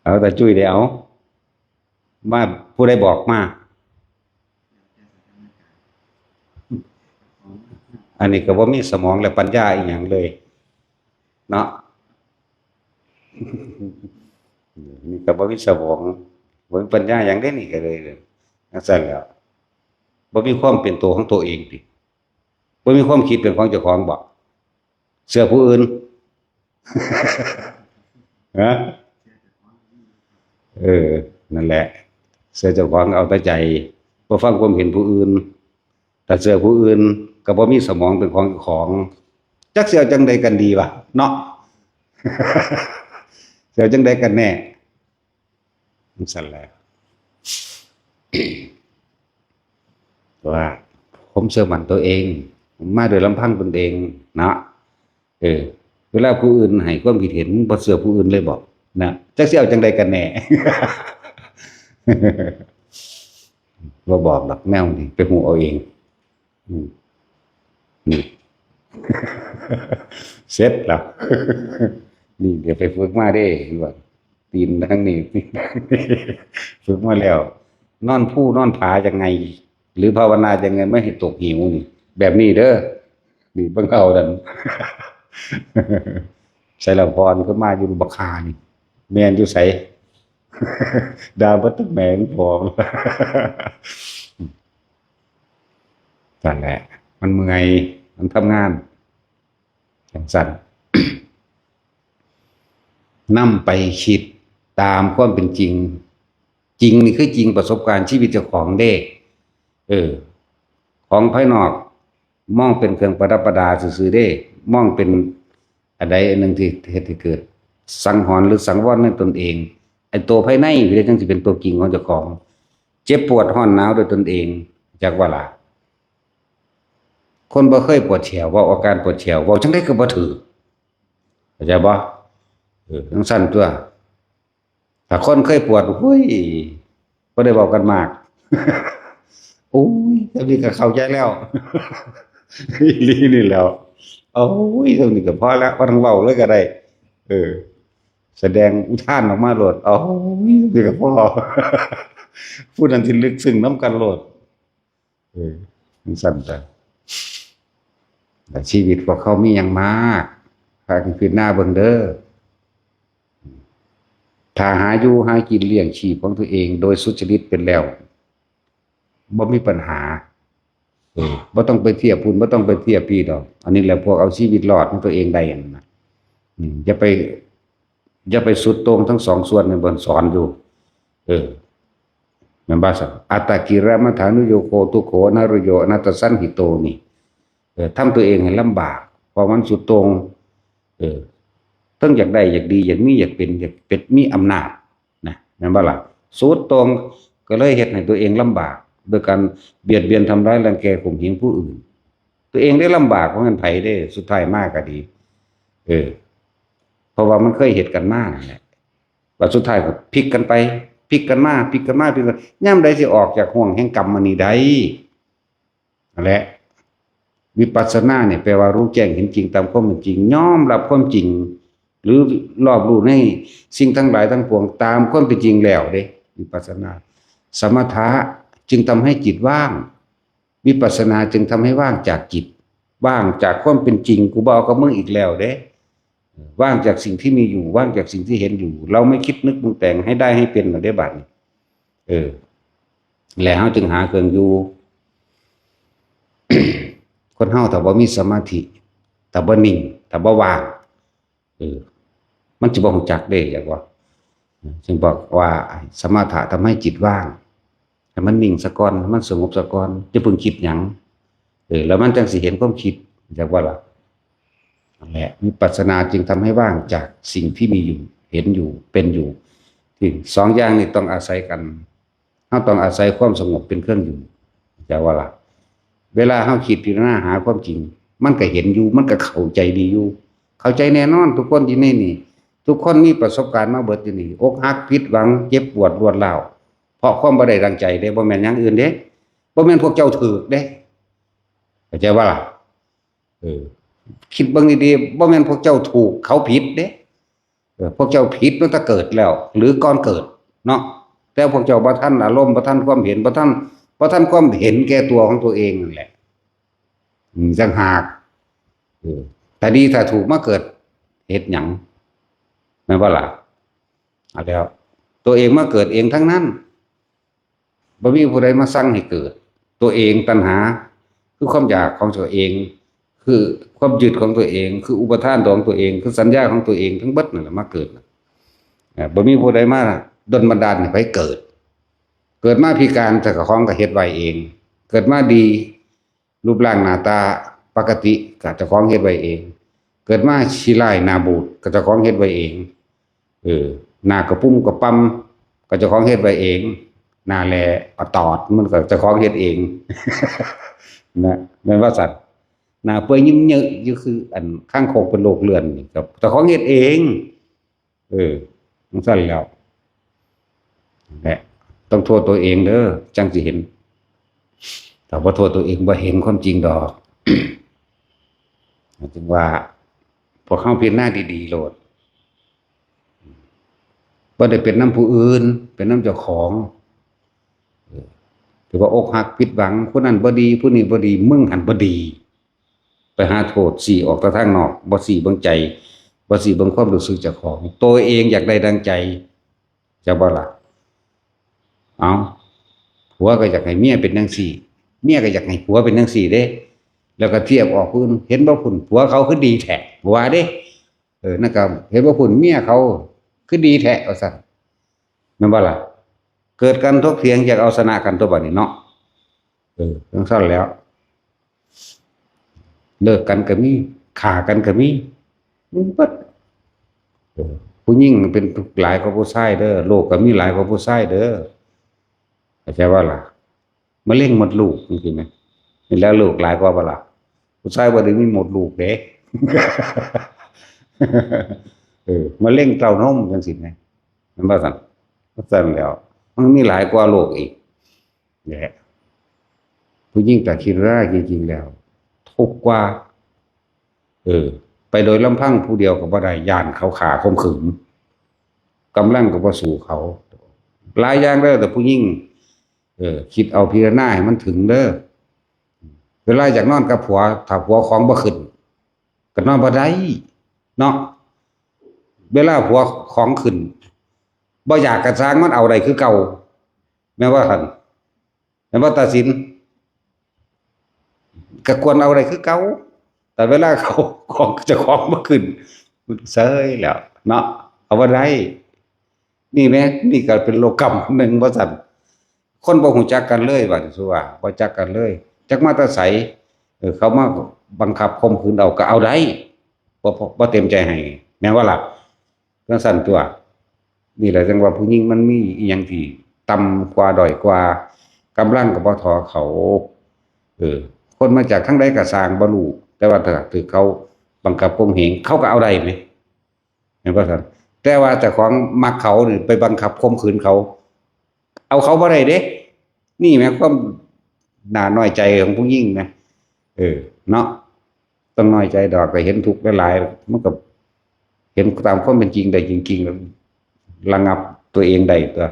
เอาแต่จุ้ยเดียว มา ผู้ใดบอกมา อันนี้ก็บ่มีสมองและปัญญาอีหยังเลย เนาะ นี่ก็บ่มีสมอง บ่มีปัญญาหยังเด้นี่ก็เลย จั่งซั้นแหล้ว บ่มีความเป็นตัวของตัวเองติ บ่มีความคิดเป็นของเจ้าของบ่ เชื่อผู้อื่น ฮะ เออ นั่นแหละ เชื่อเจ้าของเอาแต่ใจ บ่ฟังความเห็นผู้อื่น ถ้าเชื่อผู้อื่นก็บ่มีสมองเป็นของเจ้าของ จักสิเอาจั่งใดกันดีวะ เนาะ สิเอาจั่งใดกันแน่ จั่งซั้นแหละ ว่าผมเชื่อมั่นตัวเอง มาโดยลำพังตนเองเนาะ เออ เวลาผู้อื่นให้ความคิดเห็น บ่เชื่อผู้อื่นเลยบอก นะ จักสิเอาจั่งใดกันแน่ บ่บอกดอกแนวนี้ ไปฮู้เอาเอง อืม นี่ เสร็จแล้ว นี่เดี๋ยวไปฝึกมาเด้ ว่า ตีนทางนี้ ฝึกมาแล้ว นอนภูนอนผายังไง หรือภาวนายังไงไม่ให้ตกเหวนี่ แบบนี้เด้อ นี่เบิ่งเอาดัน ใส่ละพรขึ้นมาอยู่บักฮานี่ แม่นอยู่ไส ด่าเบิดทั้งแม่งพอ นั่นแหละ มันเมื่อย มันทำงาน จังซั่น นำไปคิดตามความเป็นจริง จริงนี่คือจริงประสบการณ์ชีวิตเจ้าของเด้ เออ ของภายนอก มองเป็นเครื่องประดับประดาซื่อๆเด้ มองเป็นอันใดอันหนึ่งที่เฮ็ดให้เกิดสังหรณ์หรือสังวรในตนเอง ไอ้ตัวภายในนี่จังสิเป็นตัวจริงของเจ้าของ เจ็บปวดร้อนหนาวด้วยตนเอง จักว่าล่ะ คนบ่เคยปวดแขว เว้าอาการปวดแขว เว้าจั่งใดก็บ่ถืก เข้าใจบ่ เออ จั่งซั่นตัว ถ้าคนเคยปวด หุ้ย บ่ได้เว้ากันมาก โอ้ย จั่งนี้ก็เข้าใจแล้ว อีหลีนี่แหล้ว โอ้ย จั่งนี้ก็พอแล้ว บ่ต้องเว้าเลยก็ได้ เออ แสดงอุทานออกมาโลด โอ้ย จั่งนี้ก็พอ ผู้นั้นสิลึกซึ้งนำกันโลด เออ จั่งซั่นซะ แต่ชีวิตพวกเขามีหยังมาก พากันพิจารณาเบิ่งเด้อ ถ้าหาอยู่หากินเลี้ยงชีพของตัวเองโดยสุจริตเป็นแล้ว บ่มีปัญหา เออ บ่ต้องไปเทียบพู้น บ่ต้องไปเทียบพี้ดอก อันนี้แหละพวกเอาชีวิตรอดของตัวเองได้นั่นนะ อืม อย่าไป อย่าไปสุดโต่งทั้งสองส่วนนี่เพิ่นสอนอยู่ เออ แม่นบ่ซั่น อัตตกิลมัฏฐานุโยโค ทุกโขอนัตตโย อนัตตสันหิโตนี่ เออ ทำตัวเองให้ลำบาก เพราะมันสุดโต่ง เออ เทิงอยากได้ อยากดี อยากมี อยากเป็น อยากเป็น มีอำนาจ นะ แม่นบ่ล่ะ สุดโต่งก็เลยเฮ็ดให้ตัวเองลำบาก โดยการเบียดเบียน ทำร้าย รังแก ข่มเหงผู้อื่น ตัวเองได้ลำบาก เพราะงั้นไผเด้ สุดท้ายมาก็ดี เออ เพราะว่ามันเคยเฮ็ดกันมานั่นแหละ บัดสุดท้ายก็พลิกกันไป พลิกกันมา พลิกกันมา พลิกกัน ยามใดสิออกจากห่วงแห่งกรรมอันนี้ได้ นั่นแหละ วิปัสสนาเนี่ยแปลว่ารู้แจ้งเห็นจริงตามความเป็นจริง ยอมรับความจริง หรือรอบรู้ในสิ่งทั้งหลายทั้งปวงตามความเป็นจริงแล้วเด้ วิปัสสนา สมถะจึงทำให้จิตว่าง วิปัสสนาจึงทำให้ว่างจากจิต ว่างจากความเป็นจริง กูบ่เอากับมึงอีกแล้วเด้ ว่างจากสิ่งที่มีอยู่ ว่างจากสิ่งที่เห็นอยู่ เราไม่คิดนึกปรุงแต่งให้ได้ให้เป็นน่ะเด้บัดนี้ เออ แล้วเฮาจึงหาเครื่องอยู่ คนเฮาถ้าบ่มีสมาธิ ถ้าบ่นิ่ง ถ้าบ่ว่าง เออ มันสิบ่ฮู้จักเด้ จักว่า จึงบอกว่าสมถะทำให้จิตว่าง ให้มันนิ่งซะก่อน ให้มันสงบซะก่อน อย่าเพิ่งคิดหยัง เออ แล้วมันจั่งสิเห็นความคิด จักว่าล่ะ นั่นแหละ วิปัสสนาจึงทำให้ว่างจากสิ่งที่มีอยู่ เห็นอยู่ เป็นอยู่ ที่สองอย่างนี้ต้องอาศัยกัน เฮาต้องอาศัยความสงบเป็นเครื่องอยู่ จักว่าล่ะ เวลาเฮาคิดพิจารณาหาความจริง มันก็เห็นอยู่ มันก็เข้าใจดีอยู่ เข้าใจแน่นอน ทุกคนอยู่ในนี่ ทุกคนมีประสบการณ์มาเบิดอยู่นี่ อกหัก ผิดหวัง เจ็บปวด รวดร้าว เพราะความบ่ได้ดังใจเด้ บ่แม่นอย่างอื่นเด้ บ่แม่นพวกเจ้าถูกเด้ เข้าใจบ่ล่ะ เออ คิดเบิ่งดีๆ บ่แม่นพวกเจ้าถูก เขาผิดเด้ เออ พวกเจ้าผิดตั้งแต่เกิดแล้ว หรือก่อนเกิด เนาะ แต่พวกเจ้าบ่ทันอารมณ์ บ่ทันความเห็น บ่ทัน บ่ทันความเห็นแก่ตัวของตัวเองนั่นแหละ อืม ต่างหาก เออ ถ้าดีถ้าถูกมาเกิด เฮ็ดหยัง แม่นบ่ล่ะ เอาแล้ว ตัวเองมาเกิดเองทั้งนั้น บ่มีผู้ใดมาสั่งให้เกิด ตัวเองตัณหา คือความอยากของตัวเอง คือความยึดของตัวเอง คืออุปาทานของตัวเอง คือสัญญาของตัวเอง ทั้งเบิดนั่นแหละมาเกิดน่ะ อ่า บ่มีผู้ใดมาดลบันดาลให้ไปเกิด เกิดมาพิการ แต่เจ้าของก็เฮ็ดไว้เอง เกิดมาดี รูปร่างหน้าตาปกติ ก็เจ้าของเฮ็ดไว้เอง เกิดมาขี้ร้ายหน้าบูด ก็เจ้าของเฮ็ดไว้เอง เออ หน้ากระปุ้มกระปำ ก็เจ้าของเฮ็ดไว้เอง หน้าแหล่อตอด มันก็เจ้าของเฮ็ดเอง นะ แม่นว่าซั่น หน้าเปื่อยเยิ้มเยอะอยู่คืออันคางคกเป็นโรคเลือดนี่ ก็เจ้าของเฮ็ดเอง เออ จั่งซั่นแล้ว และต้องโทษตัวเองเด้อ จั่งสิเห็น ถ้าบ่โทษตัวเอง บ่เห็นความจริงดอก จึงว่า พวกเฮาพิจารณาดีๆ โลด บ่ได้เป็นนำผู้อื่น เป็นนำเจ้าของ เออ ถือว่าอกหักผิดหวัง ผู้นั้นบ่ดี ผู้นี้บ่ดี มึงหั้นบ่ดี ไปหาโทษซี้ออกแต่ทางนอก บ่ซี้เบิ่งใจ บ่ซี้เบิ่งความรู้สึกเจ้าของ ตัวเองอยากได้ดังใจ จะบ่ล่ะ เอา ผัวก็อยากให้เมียเป็นจังซี้ เมียก็อยากให้ผัวเป็นจังซี้เด้ แล้วก็เทียบออกผู้อื่น เห็นบ่พุ้น ผัวเขาคือดีแท้ ว่าเด้ เออ นั่นก็เห็นบ่พุ้น เมียเขาคือดีแท้ ว่าซั่น แม่นบ่ล่ะ เกิดการถกเถียงอยากเอาชนะกันตัวบัดนี้เนาะ เออ จังซั่นแล้ว เลิกกันก็มี ฆ่ากันก็มี มีเบิด เออ ผู้หญิงเป็นทุกข์หลายกว่าผู้ชายเด้อ โรคก็มีหลายกว่าผู้ชายเด้อ เข้าใจบ่ล่ะ มะเร็งมดลูกจังซี้แหม นี่แหละโรคหลายกว่าบ่ล่ะ ผู้ชายบ่ได้มีมดลูกเด้ เออ มะเร็งเต้านมจังซี้แหม แม่นบ่ซั่น ซั่นแล้ว มันมีหลายกว่าโรคอีก แหละ ผู้หญิงตาขี้ร้ายจริงๆแล้ว ทุกข์กว่า เออ ไปโดยลำพังผู้เดียวก็บ่ได้ ย้านเขาฆ่าข่มขืน กำลังก็บ่สู้เขา หลายอย่างเด้อ แต่ผู้หญิง เออ คิดเอาพิจารณาให้มันถึงเด้อ เวลาอยากนอนกับผัว ถ้าผัวของบ่ขึ้น ก็นอนบ่ได้ เนาะ เวลาผัวของขึ้น บ่อยากกะซ่าง มันเอาได้คือเก่า แม่นบ่หั่น แม่นบ่ตาสิน ก็ควรเอาได้คือเก่า แต่เวลาเขาของเจ้าของบ่ขึ้น เซยแล้วเนาะ เอาบ่ได้ นี่แหม นี่ก็เป็นโรคกรรมหนึ่งว่าซั่น คนบ่ฮู้จักกันเลย บัดนี้ สิว่าบ่จักกันเลย จักมาแต่ไส เออ เขามาบังคับข่มขืนเอาก็เอาได้ บ่ บ่ บ่เต็มใจให้ แม่นบ่ล่ะ จังซั่นตั๊ว นี่แหละจังว่าผู้หญิงมันมีอิหยังที่ต่ำกว่าด้อยกว่า กำลังก็บ่ท่อเขา เออ คนมาจากทางใดก็ซ่างบ่รู้ แต่ว่าถ้าถืกเขาบังคับข่มเหง เขาก็เอาได้แหม แม่นบ่ซั่น แต่ว่าเจ้าของมักเขานี่ไปบังคับข่มขืนเขา เอาเขาบ่ได้เด้ นี่แหมความน่าน้อยใจของผู้หญิงนะ เออ เนาะ ต้องน้อยใจดอก แต่เห็นทุกข์หลายๆ มันก็เห็นตามความเป็นจริงได้จริงๆ แล้วระงับตัวเองได้ตั๊ว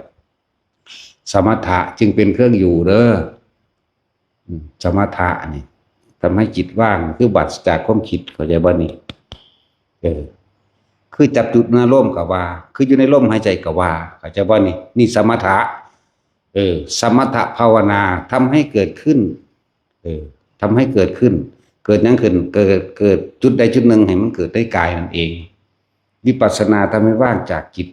สมถะจึงเป็นเครื่องอยู่เด้อ อืม สมถะนี่ทำให้จิตว่าง คือปราศจากความคิด เข้าใจบ่นี่ เออ คือจับจุดในอารมณ์ก็ว่า คืออยู่ในลมหายใจก็ว่า เข้าใจบ่นี่ นี่สมถะ เออ สมถะภาวนาทำให้เกิดขึ้น เออ ทำให้เกิดขึ้น เกิดหยังขึ้น เกิด เกิดจุดใดจุดหนึ่งให้มันเกิดในกายนั่นเอง วิปัสสนาทำให้ว่างจากจิต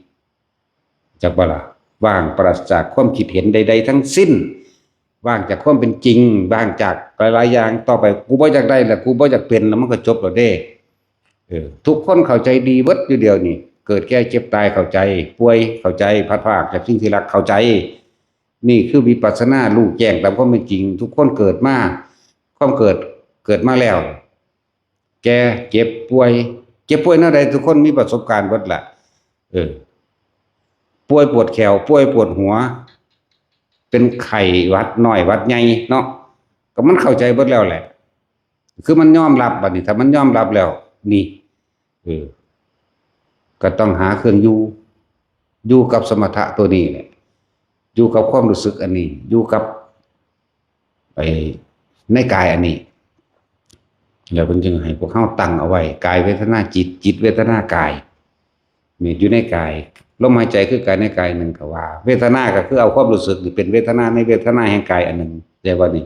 จักบ่ล่ะ ว่างปราศจากความคิดเห็นใดๆทั้งสิ้น ว่างจากความเป็นจริง ว่างจากหลายๆอย่าง ต่อไปกูบ่อยากได้แล้ว กูบ่อยากเป็นแล้ว มันก็จบแล้วเด้ เออ ทุกคนเข้าใจดีเบิดอยู่เดี๋ยวนี้ เกิดแก่เจ็บตายเข้าใจ ป่วยเข้าใจ พลัดพรากจากสิ่งที่รักเข้าใจ นี่คือวิปัสสนา รู้แจ้งตามความเป็นจริง ทุกคนเกิดมา ความเกิด เกิดมาแล้ว แก่ เจ็บ ป่วย เจ็บป่วยแนวใด ทุกคนมีประสบการณ์เบิดล่ะ เออ ป่วยปวดแข้ว ป่วยปวดหัว เป็นไข้หวัดน้อยหวัดใหญ่เนาะ ก็มันเข้าใจเบิดแล้วแหละ คือมันยอมรับบัดนี้ ถ้ามันยอมรับแล้ว นี่ เออ ก็ต้องหาเครื่องอยู่ อยู่กับสมถะตัวนี้แหละ อยู่กับความรู้สึกอันนี้ อยู่กับ ไอ้ในกายอันนี้ แล้วเพิ่นจึงให้พวกเฮาตั้งเอาไว้ กายเวทนาจิต จิตเวทนากาย นี่อยู่ในกาย ลมหายใจคือกายในกายหนึ่งก็ว่า เวทนาก็คือเอาความรู้สึกนี่เป็นเวทนาในเวทนาแห่งกายอันหนึ่ง แต่ว่านี่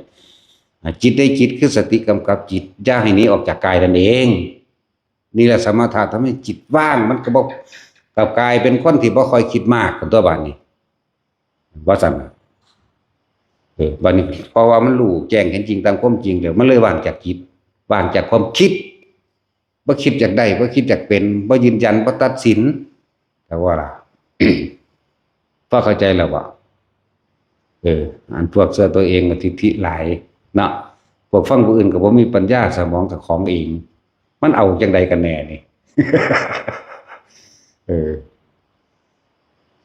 อ่า จิตในจิตคือสติกำกับจิต อย่าให้หนีออกจากกายนั่นเอง นี่แหละสมถะทำให้จิตว่าง มันก็บ่ กลับกลายเป็นคนที่บ่ค่อยคิดมากกันตัวบัดนี้ ว่าซั่นน่ะ เออ บัดนี้ เพราะว่ามันรู้แจ้งเห็นจริงตามความจริงแล้ว มันเลยว่างจากจิต ว่างจากความคิด บ่คิดอยากได้ บ่คิดอยากเป็น บ่ยืนยัน บ่ตัดสิน แต่ว่าล่ะ พอเข้าใจแล้วบ่ เออ อันพวกเชื่อตัวเองก็ทิฐิหลายเนาะ พวกฟังผู้อื่นก็บ่มีปัญญา สมองกับของเอง มันเอาจังใดกันแน่นี่ เออ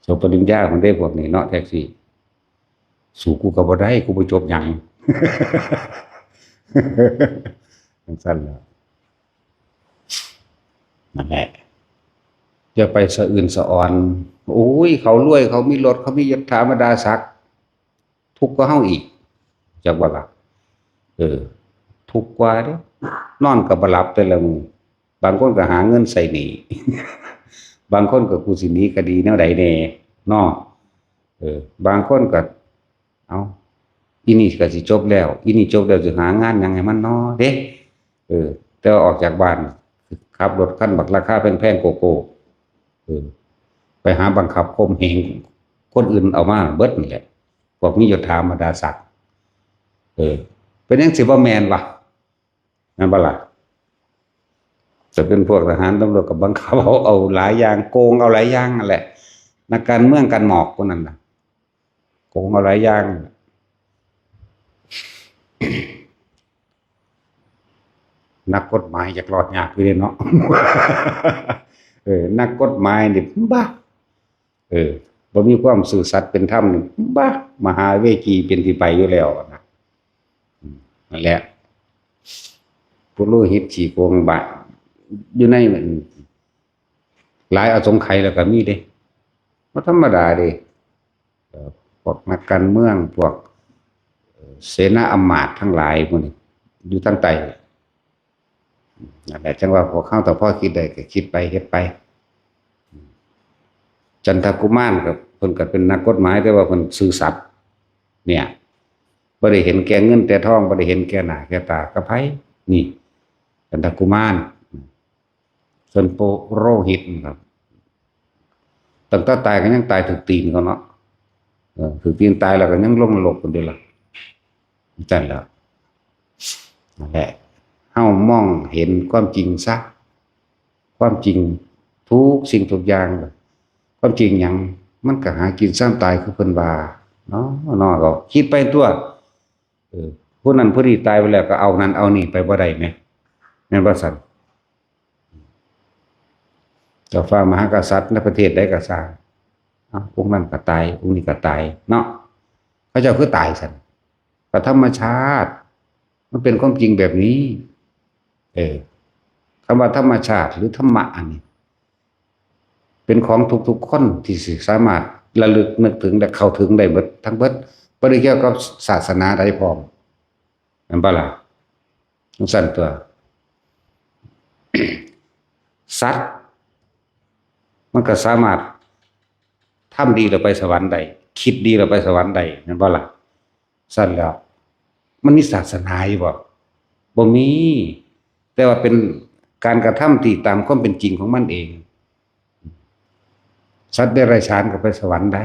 จบปริญญาคนได้พวกนี้เนาะ แท็กซี่ สู้กูก็บ่ได้ กูบ่จบหยัง จังซั่นล่ะ นั่นแหละ อย่าไปสะอื้นสะออน โอ้ย เขารวย เขามีรถ เขามียศถาบรรดาศักดิ์ ทุกข์กว่าเฮาอีก จักบ่ล่ะ เออ ทุกข์กว่าเด้ นอนก็บ่หลับแต่ละมื้อ บางคนก็หาเงินใส่หนี้ บางคนก็ "กูสิหนีคดีแนวใดแน่" เนาะ เออ บางคนก็ "เอ้า อีนี่ก็สิจบแล้ว อีนี่จบแล้วสิหางานหยังให้มันน้อ" เด้ เออ แต่ว่าออกจากบ้าน ขับรถคันบักราคาแพงๆ โกโก้ เออ ไปหาบังคับข่มเหงคนอื่นเอามาเบิดนี่แหละ พวกมียศถาบรรดาศักดิ์ เออ เป็นหยังสิบ่แม่นวะ แม่นบ่ล่ะ จะเป็นพวกทหารตำรวจก็บังคับเอา เอาหลายอย่าง โกงเอาหลายอย่างนั่นแหละ นักการเมืองกันหมอกพวกนั้นน่ะ โกงเอาหลายอย่าง นักกฎหมายอยากรอดยากอยู่เด้เนาะ เออ นักกฎหมายนี่ บ้า เออ บ่มีความซื่อสัตย์เป็นธรรมนี่ บ้า มหาเวจีเป็นที่ไปอยู่แล้วนะ อืม นั่นแหละ ปุโรหิตขี้โกงบาด อยู่ใน หลายอสงไขยแล้วก็มีเด้ บ่ธรรมดาเด้ เอ่อ พวกนักการเมือง พวก เอ่อ เสนาอำมาตย์ทั้งหลายพวกนี้ อยู่ทางใต้ นั่นแหละ จั่งว่าพวกเฮาถ้าพอคิดได้ก็คิดไป เฮ็ดไป จันทกุมารก็ เพิ่นก็เป็นนักกฎหมาย แต่ว่าเพิ่นซื่อสัตย์ เนี่ย บ่ได้เห็นแก่เงินแต่ทอง บ่ได้เห็นแก่หน้าแก่ตากับไผ นี่ จันทกุมาร ส่วนปุโรหิตนี่ครับ ตั้งแต่ตายก็ยังตายถืกตีนเขาเนาะ เออ ถืกตีนตายแล้วก็ยังลงนรกอยู่เด้ล่ะ จั่งซั้นแหละ นั่นแหละ เฮามองเห็นความจริงซะ ความจริงทุกสิ่งทุกอย่าง ความจริงหยัง มันก็หากินซ่านตายคือเพิ่นว่า เนาะ เนาะ ก็คิดไปตั๊ว เออ ผู้นั้นผู้นี้ตายไปแล้วก็เอานั่นเอานี่ไปบ่ได้แหม แม่นบ่ซั้น เจ้าฟ้ามหากษัตริย์ในประเทศใดก็ซ่าง เอ้า องค์นั้นก็ตาย องค์นี้ก็ตาย เนาะ เขาเจ้าคือตายซั้น ก็ธรรมชาติ มันเป็นความจริงแบบนี้ เออ คำว่าธรรมชาติหรือธรรมะอันนี้ เป็นของทุกๆคนที่สิสามารถระลึกนึกถึงและเข้าถึงได้เบิดทั้งเบิด บ่ได้เกี่ยวกับศาสนาใดพร้อม แม่นบ่ล่ะ จั่งซั้นตั๊ว สัตว์ มันก็สามารถทำดีแล้วไปสวรรค์ได้ คิดดีแล้วไปสวรรค์ได้ แม่นบ่ล่ะ ซั้นแล้ว มันมีศาสนาอยู่บ่ บ่มี แต่ว่าเป็นการกระทำที่ตามความเป็นจริงของมันเอง สัตว์เดรัจฉานก็ไปสวรรค์ได้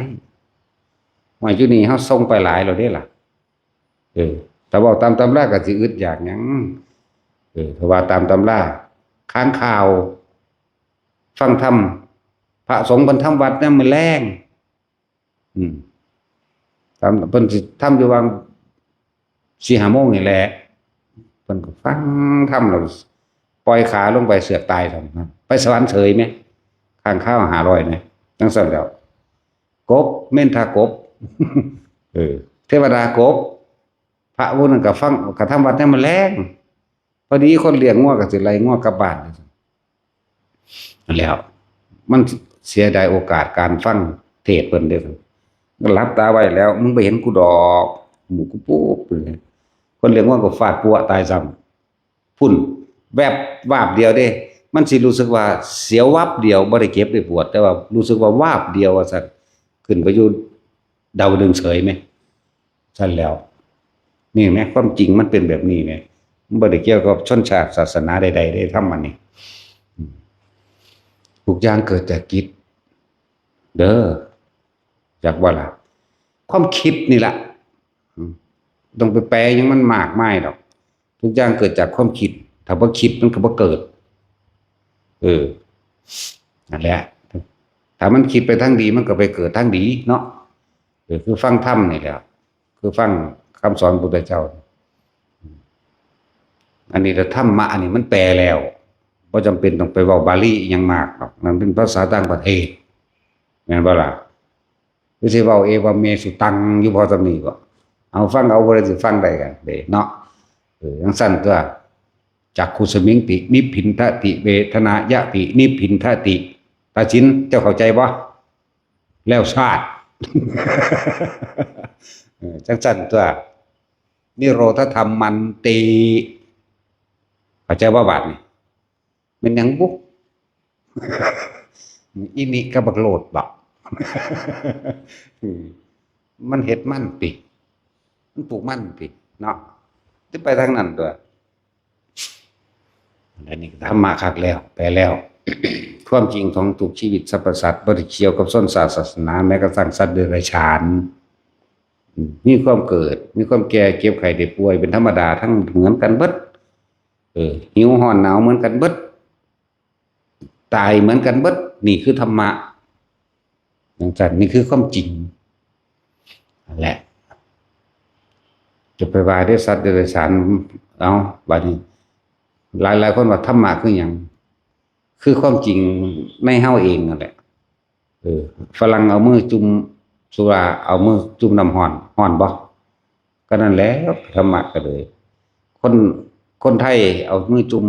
ว่าอยู่นี่เฮาส่งไปหลายแล้วเด้ล่ะ เออ ถ้าเว้าตามตำราก็สิอึดอยากหยัง เออ ถ้าว่าตามตำรา ค้างคาว ฟังธรรม พระสงฆ์เพิ่นทำวัดยามมื้อแลง อืม ทำ เพิ่นสิทำอยู่หว่างสี่ห้าโมงนี่แหละ เพิ่นก็ฟังธรรมแล้วปล่อยขาลงไปเสือกตายซั่นนะ ไปสวรรค์เฉยแหม ค้างคาวห้าร้อยแหม จั่งซั้นแล้ว กบ เมนทากบ เออ เทวดากบ พระผู้นั้นก็ฟัง ก็ทำวัดยามมื้อแลง พอดีคนเลี้ยงงัวก็สิไล่งัวกลับบ้าน นั่นแหล้ว มันเสียดายโอกาสการฟังเทศน์เพิ่นเด้อ ก็หลับตาไว้แล้ว มึงบ่เห็นกูดอก หมู่กูปุ๊บเลย คนเลี้ยงงัวก็ฟาดปั๊วตายซ้ำ พุ้น แวบ วาบเดียวเด้ มันสิรู้สึกว่าเสียววับเดียว บ่ได้เจ็บได้ปวด แต่ว่ารู้สึกว่าวาบเดียวว่าซั่น ขึ้นไปอยู่ดาวดึงส์เฉยแหม ซั้นแล้ว นี่แหม ความจริงมันเป็นแบบนี้แหม มันบ่ได้เกี่ยวกับชนชาติศาสนาใดๆ เด้ ธรรมะนี่ อืม ทุกอย่างเกิดจากจิต เด้อ จักบ่ล่ะ ความคิดนี่ล่ะ อืม ต้องไปแปลหยังมันมากมายดอก ทุกอย่างเกิดจากความคิด ถ้าบ่คิดมันก็บ่เกิด เออ นั่นแหละ ถ้ามันคิดไปทางดีมันก็ไปเกิดทางดีเนาะ เออ คือฟังธรรมนี่แหละ คือฟังคำสอนพุทธเจ้า อันนี้ละธรรมะ อันนี้มันแปลแล้ว บ่จำเป็นต้องไปเว้าบาลีอิหยังมากดอก นั่นเป็นภาษาต่างประเทศ แม่นบ่ล่ะ คือสิเว้าเอวะเมสุตังอยู่พอส่ำนี้บ่ เอาฟังเอา บ่ได้สิฟังได้กันเด้เนาะ เออ จั่งซั้นตั๊ว จักขุสมิงติ นิพพินทติ เวทนายะติ นิพพินทติ ตาสิน เจ้าเข้าใจบ่ แล้วชาติ เออ จั่งซั้นตั๊ว นิโรธธรรมมันติ เข้าใจบ่บาดนี้ แม่นหยังบุ อีนี่กับบักโลดบ่ อืม มันเฮ็ดมันติ มันปลูกมันติ เนาะ สิไปทางนั้นตั๊ว อันนี้ธรรมะคักแล้ว แปลแล้ว ความจริงของทุกชีวิตสรรพสัตว์ บ่ได้เกี่ยวกับชนชาติศาสนา แม้กระทั่งสัตว์เดรัจฉาน อืม มีความเกิด มีความแก่ เจ็บไข้ได้ป่วย เป็นธรรมดาทั้งเหมือนกันเบิด เออ หิวร้อนหนาวเหมือนกันเบิด ตายเหมือนกันเบิด นี่คือธรรมะ จั่งซั้น นี่คือความจริง นั่นแหละ จะไปว่าเด้อสัตว์เดรัจฉาน เอ้า บัดนี้ หลายๆคนว่าธรรมะคือหยัง คือความจริงในเฮาเองนั่นแหละ เออ ฝรั่งเอามือจุ่มสุรา เอามือจุ่มน้ำร้อน ร้อนบ่ ก็นั่นแหละ ธรรมะก็เลย คน คนไทยเอามือจุ่ม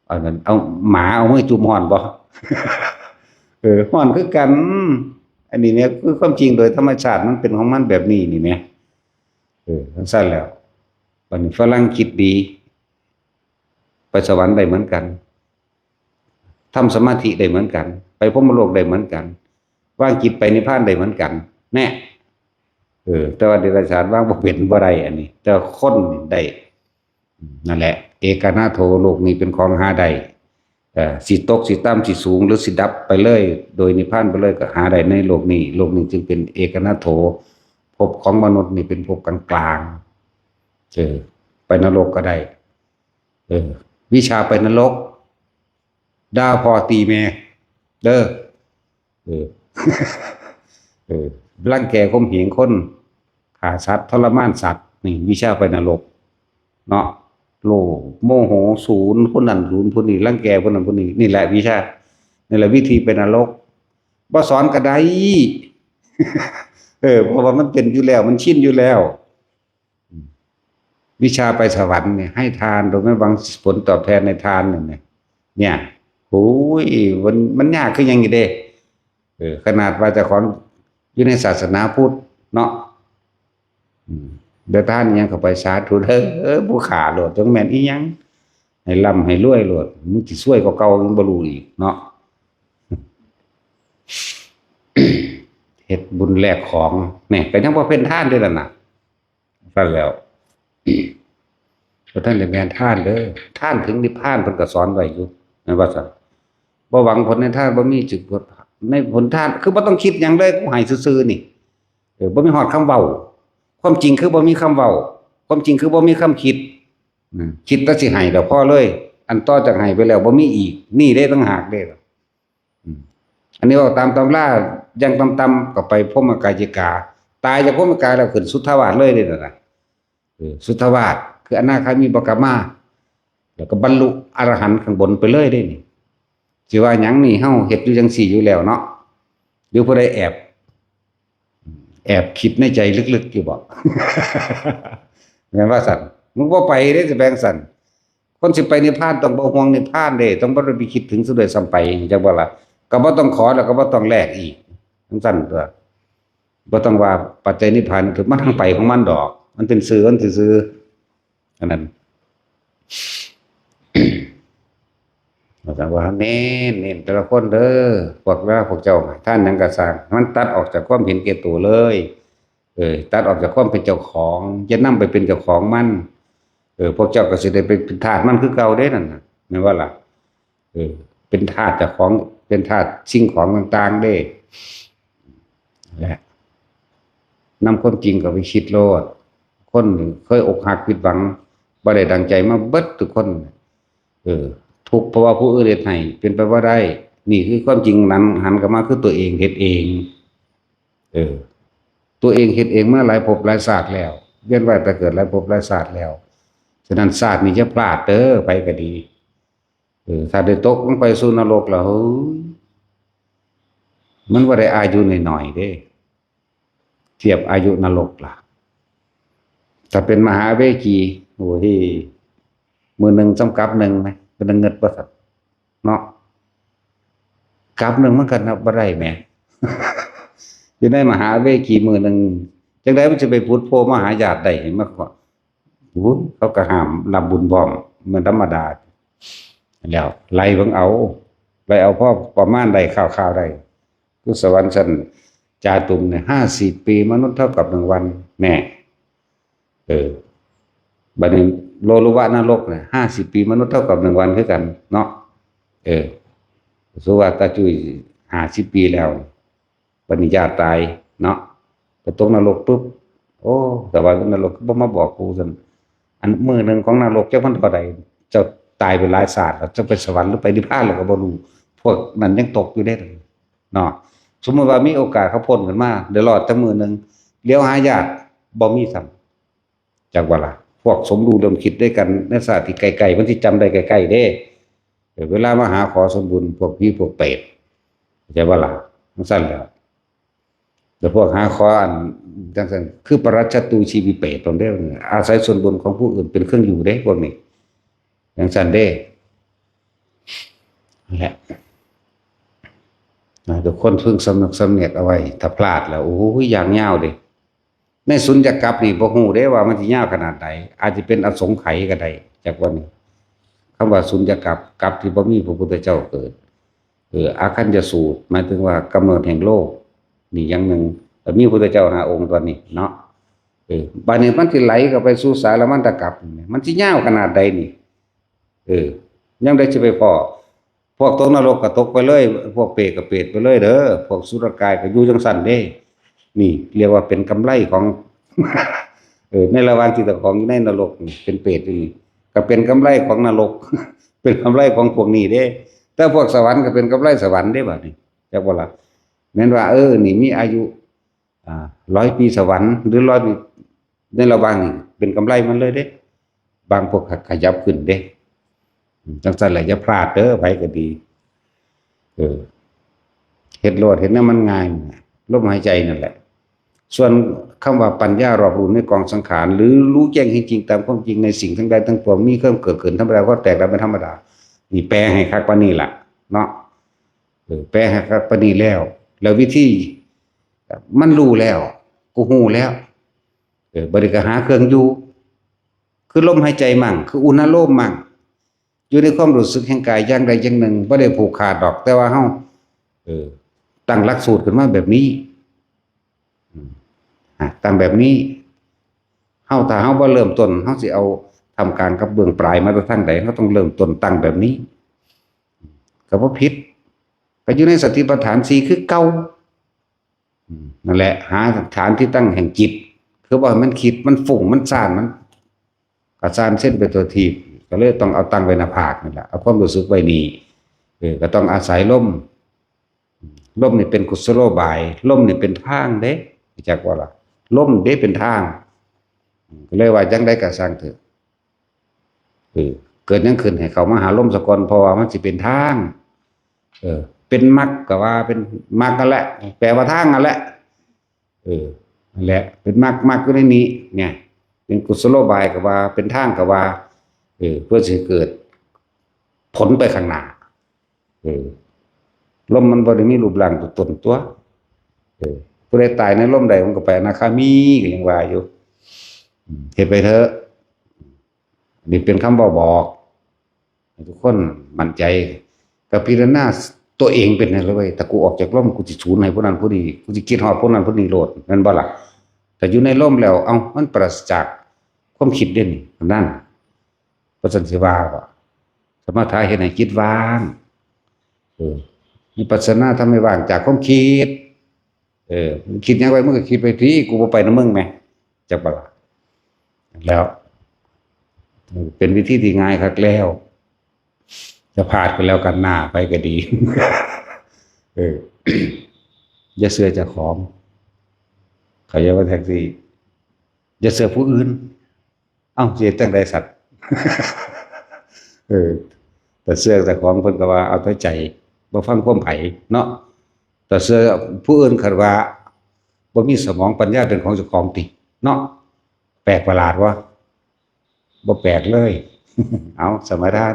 เอานั่น เอาหมาเอามือจุ่มฮ้อนบ่ เออ ฮ้อนคือกัน อันนี้เนี่ยคือความจริงโดยธรรมชาติมันเป็นของมันแบบนี้นี่แหม เออ จั่งซั้นแล้ว บัดนี้ฝรั่งคิดดี ไปสวรรค์ได้เหมือนกัน ทำสมาธิได้เหมือนกัน ไปพรหมโลกได้เหมือนกัน วางจิตไปนิพพานได้เหมือนกัน แน่ เออ แต่ว่าเดรัจฉานวางบ่เป็น บ่ได้อันนี้ แต่ว่าคนนี่ได้ นั่นแหละ เอกนาโถ โลกนี้เป็นของหาได้ เอ่อ สิตก สิต่ำ สิสูง หรือสิดับไปเลย โดยนิพพานไปเลยก็หาได้ในโลกนี้ โลกนี้จึงเป็นเอกนาโถ ภพของมนุษย์นี่เป็นภพกลางๆ เออ ไปนรกก็ได้ เออ วิชาไปนรก ด่าพ่อตีแม่ เด้อ เออ เออ รังแกข่มเหงคน ฆ่าสัตว์ ทรมานสัตว์ นี่วิชาไปนรก เนาะ โลภ โมโห สูนผู้นั้นสูนผู้นี้ รังแกผู้นั้นผู้นี้ นี่แหละวิชา นี่แหละวิธีไปนรก บ่สอนก็ได้ เออ เพราะว่ามันเป็นอยู่แล้ว มันชินอยู่แล้ว อืม วิชาไปสวรรค์เนี่ย ให้ทานโดยไม่หวังผลตอบแทนในทานเนี่ยนะ เนี่ย โอ้ย มัน มันยากคือหยังอยู่เด้ เออ ขนาดว่าเจ้าของอยู่ในศาสนาพุทธเนาะ อืม เดี๋ยวทานอิหยังเข้าไป สาธุเด้อ เออ ผู้ฆ่าโลด จักแม่นอิหยัง ให้ร่ำให้รวยโลด มึงสิซวยกว่าเก่ายังบ่รู้อีกเนาะ เฮ็ดบุญแลกของ เนี่ย ก็ยังบ่เป็นทานเด้อนั่นน่ะ ซั่นแล้ว บ่ทันได้แม่นทานเด้อ ทานถึงนิพพานเพิ่นก็สอนไว้อยู่ แม่นบ่ซั่น บ่หวังผลในทาน บ่มีจุด ในผลทาน คือบ่ต้องคิดหยังเลย กูให้ซื่อๆนี่ เออ บ่มีฮอดคำเว้า ความจริงคือบ่มีคำเว้า ความจริงคือบ่มีคำคิด อืม คิดแต่สิให้แล้วพอเลย อันต่อจากให้ไปแล้วบ่มีอีก นี่เด้ต่างหากเด้ อืม อันนี้เว้าตามตำรา อย่างต่ำๆก็ไปพรหมกายิกา ตายจากพรหมกาแล้วขึ้นสุทธาวาสเลยเด้นั่นน่ะ เออ สุทธาวาส คืออนาคามีบัคคมา แล้วก็บรรลุอรหันต์ข้างบนไปเลยเด้นี่ สิว่าหยังนี่ เฮาเฮ็ดอยู่จั่งซี้อยู่แล้วเนาะ หรือผู้ใดแอบ แอบคิดในใจลึกๆอยู่บ่ แม่นว่าซั่น มึงบ่ไปเด้ สิแบ่งซั่น คนสิไปนิพพานต้องบ่ห่วงนิพพานเด้ ต้องบ่ได้ไปคิดถึงซะด้วยซ้ำไป จั่งบ่ล่ะ ก็บ่ต้องขอแล้วก็บ่ต้องแลกอีก จั่งซั่นตั๊ว บ่ต้องว่าปัจจัยนิพพาน คือมันทางไปของมันดอก มันเป็นซื่อ มันซื่อๆ อันนั้น อาจารย์ว่า เน้น เน้นแต่ละคนเด้อ พวกเรา พวกเจ้า ทานหยังก็ซ่าง มันตัดออกจากความเห็นแก่ตัวเลย เออ ตัดออกจากความเป็นเจ้าของ อย่านำไปเป็นเจ้าของมัน เออ พวกเจ้าก็สิได้ไปเป็นทาสมันคือเก่าเด้นั่นน่ะ แม่นบ่ล่ะ เออ เป็นทาสเจ้าของ เป็นทาสสิ่งของต่างๆเด้ และนำความจริงเข้าไปคิดโลด คนเคยอกหักผิดหวัง บ่ได้ดังใจมาเบิดทุกคน เออ ทุกข์เพราะว่าผู้อื่นเฮ็ดให้ เป็นไปบ่ได้ นี่คือความจริงนั้น หันกลับมาคือตัวเองเฮ็ดเอง เออ ตัวเองเฮ็ดเองมาหลายภพหลายชาติแล้ว เวียนว่ายตายเกิดหลายภพหลายชาติแล้ว ฉะนั้นชาตินี้อย่าพลาดเด้อ ไผก็ดี เออ ถ้าได้ตกลงไปสู่นรกแล้ว เฮ้ย มันบ่ได้อายุน้อยๆเด้ เทียบอายุนรกล่ะ ถ้าเป็นมหาเวจี โอ้ย มื้อหนึ่งส่ำกลับหนึ่งไหม เป็นเงินบ่ซั่น เนาะ กลับหนึ่งมันก็นับบ่ได้แหม อยู่ในมหาเวจีมื้อหนึ่ง จั่งใดมันจะไปผุดโผล่มาหาญาติได้ มาขอ บุญเขาก็ห้ามรับบุญพร้อมเหมือนธรรมดา แล้วไล่เบิ่งเอา ไล่เอาพอประมาณได้คร่าวๆได้ คือสวรรค์ชั้นจาตุมเนี่ยห้าสิบปีมนุษย์เท่ากับหนึ่งวัน แน่ เออ บัดนี้โลลุวะนรกเนี่ยห้าสิบปีมนุษย์เท่ากับหนึ่งวันคือกันเนาะ เออ สุว่าตาจุยห้าสิบปีแล้ว บัดนี้ญาติตายเนาะ ไปตกนรกปุ๊บ โอ้ แต่ว่านรกก็บ่มาบอกกูซั่น อันมื้อหนึ่งของนรกจักมันเท่าใด เจ้าตายไปหลายชาติแล้ว เจ้าไปสวรรค์หรือไปนิพพานแล้วก็บ่รู้ พวกนั้นยังตกอยู่เด้เนาะ สมมุติว่ามีโอกาสเขาพ้นขึ้นมา ได้รอดจักมื้อหนึ่ง เลี้ยวหาญาติ บ่มีซ้ำ จักว่าล่ะ พวกสมรู้ร่วมคิดด้วยกันในชาติที่ใกล้ๆ มันสิจำได้ใกล้ๆเด้ เออ เวลามาหาขอส่วนบุญ พวกผีพวกเปรต เข้าใจบ่ล่ะ จั่งซั้นแหล้ว แล้วพวกหาขออันจั่งซั้น คือปรัชญาตูชีวิเปรตตนเด้อ อาศัยส่วนบุญของผู้อื่นเป็นเครื่องอยู่เด้ พวกนี้ จั่งซั้นเด้ นั่นแหละ นะ ทุกคนพึงสำนึกสำเนียกเอาไว้ ถ้าพลาดแล้ว โอ้ย อย่างยาวเด้ ในสุญญกัปนี่บ่ฮู้เด้ว่ามันสิยาวขนาดใด อาจจะเป็นอสงไขยก็ได้ จักว่านี่ คำว่าสุญญกัป กัปที่บ่มีพระพุทธเจ้าเกิด เออ อาคัญญสูตร หมายถึงว่ากำเนิดแห่งโลก นี่อย่างหนึ่ง แต่มีพระพุทธเจ้าห้าองค์ตอนนี้เนาะ เออ บัดนี้มันสิไหลเข้าไปสู่สารมัณฑกัปนี่ มันสิยาวขนาดใดนี่ เออ ยังได้สิไปพ้อ พวกตกนรกก็ตกไปเลย พวกเปรตก็เปรตไปเลยเด้อ พวกอสุรกายก็อยู่จั่งซั้นเด้ นี่เรียกว่าเป็นกำไรของ เออ ในระหว่างที่เจ้าของอยู่ในนรกนี่ เป็นเปรตอยู่นี่ ก็เป็นกำไรของนรก เป็นกำไรของพวกนี้เด้ แต่พวกสวรรค์ก็เป็นกำไรสวรรค์เด้ บัดนี้ จักบ่ล่ะ แม่นว่า เออ นี่มีอายุ อ่า ร้อยปีสวรรค์ หรือร้อยปี ในระหว่างนี้เป็นกำไรมันเลยเด้ บางพวกขยับขึ้นเด้ อืม จั่งซั้นแหละ อย่าพลาดเด้อ ไผก็ดี เออ เฮ็ดโลด เฮ็ดแนวมันง่ายน่ะ ลมหายใจนั่นแหละ ส่วนคำว่าปัญญารอบรู้ในกองสังขาร หรือรู้แจ้งเห็นจริงตามความจริงในสิ่งทั้งหลายทั้งปวง มีความเกิดขึ้นธรรมดา ก็แตกดับเป็นธรรมดา นี่แปลให้คักปานนี้ล่ะ เนาะ เออ แปลให้คักปานนี้แล้ว แล้ววิธี มันรู้แล้ว กูฮู้แล้ว เออ บัดนี้ก็หาเครื่องอยู่ คือลมหายใจมั่ง คืออุณาโลมมั่ง อยู่ในความรู้สึกแห่งกายอย่างใดอย่างหนึ่ง บ่ได้ผูกขาดดอก แต่ว่าเฮา เออ ตั้งหลักสูตรขึ้นมาแบบนี้ อืม อ่ะ ตั้งแบบนี้ เฮา ถ้าเฮาบ่เริ่มต้น เฮาสิเอาท่ามกลางกับเบื้องปลายมาแต่ทางใด เฮาต้องเริ่มต้นตั้งแบบนี้ ก็บ่ผิด ก็อยู่ในสติปัฏฐานสี่คือเก่า อืม นั่นแหละ หาฐานที่ตั้งแห่งจิต คือว่ามันคิด มันฟุ้ง มันซ่าน มันกระซ่านเส้นเป็นตัวทีบ ก็เลยต้องเอาตั้งไว้หน้าผากนี่แหละ เอาความรู้สึกไว้นี่ เออ ก็ต้องอาศัยลม ลมนี่เป็นกุศโลบาย ลมนี่เป็นทางเด้ รู้จักบ่ล่ะ ลมเด้เป็นทาง ก็เลยว่าจั่งใดก็ซ่างเถอะ เออ เกิดหยังขึ้นให้เข้ามาหาลมซะก่อน เพราะว่ามันสิเป็นทาง เออ เป็นมรรคก็ว่าเป็นมรรคนั่นแหละ แปลว่าทางนั่นแหละ เออ นั่นแหละ เป็นมรรค มรรคอยู่ในนี้ เนี่ย เป็นกุศโลบายก็ว่า เป็นทางก็ว่า เออ เพื่อสิเกิดผลไปข้างหน้า เออ ลมมันบ่ได้มีรูปร่างตัวตนตัว เออ ผู้ใดตายในลมใดมันก็ไปอนาคามี ก็ยังว่าอยู่ อืม เฮ็ดไปเถอะ นี่เป็นคำเว้าบอก ให้ทุกคนมั่นใจ ก็พิจารณาตัวเองเป็นนั่นเลยเว้ย ถ้ากูออกจากลม กูสิสูญให้ผู้นั้นผู้นี้ กูสิคิดฮอดผู้นั้นผู้นี้โลด แม่นบ่ล่ะ แต่อยู่ในลมแล้ว เอ้า มันปราศจากความคิดเด้นี่ นั่น บ่ซั้นสิว่าบ่ สมถะเฮ็ดให้จิตว่าง เออ วิปัสสนาทำให้ว่างจากความคิด เออ มึงคิดหยังไว้ มึงก็คิดไปติ กูบ่ไปนำมึงแหม จักบ่ล่ะ แล้ว เป็นวิธีที่ง่ายคักแล้ว จะพลาดก็แล้วกัน หน้าไปก็ดี เออ อย่าเชื่อเจ้าของ เขาเรียกว่าแท็กซี่ อย่าเชื่อผู้อื่น เอ้า สิเฮ็ดจั่งใดสัตว์ เออ แต่เชื่อเจ้าของเพิ่นก็ว่าเอาแต่ใจ บ่ฟังความไผเนาะ แต่เชื่อผู้อื่นคันว่าบ่มีสมองปัญญาเป็นของเจ้าของติเนาะ แปลกประหลาดวะ บ่แปลกเลย เอา สมาทาน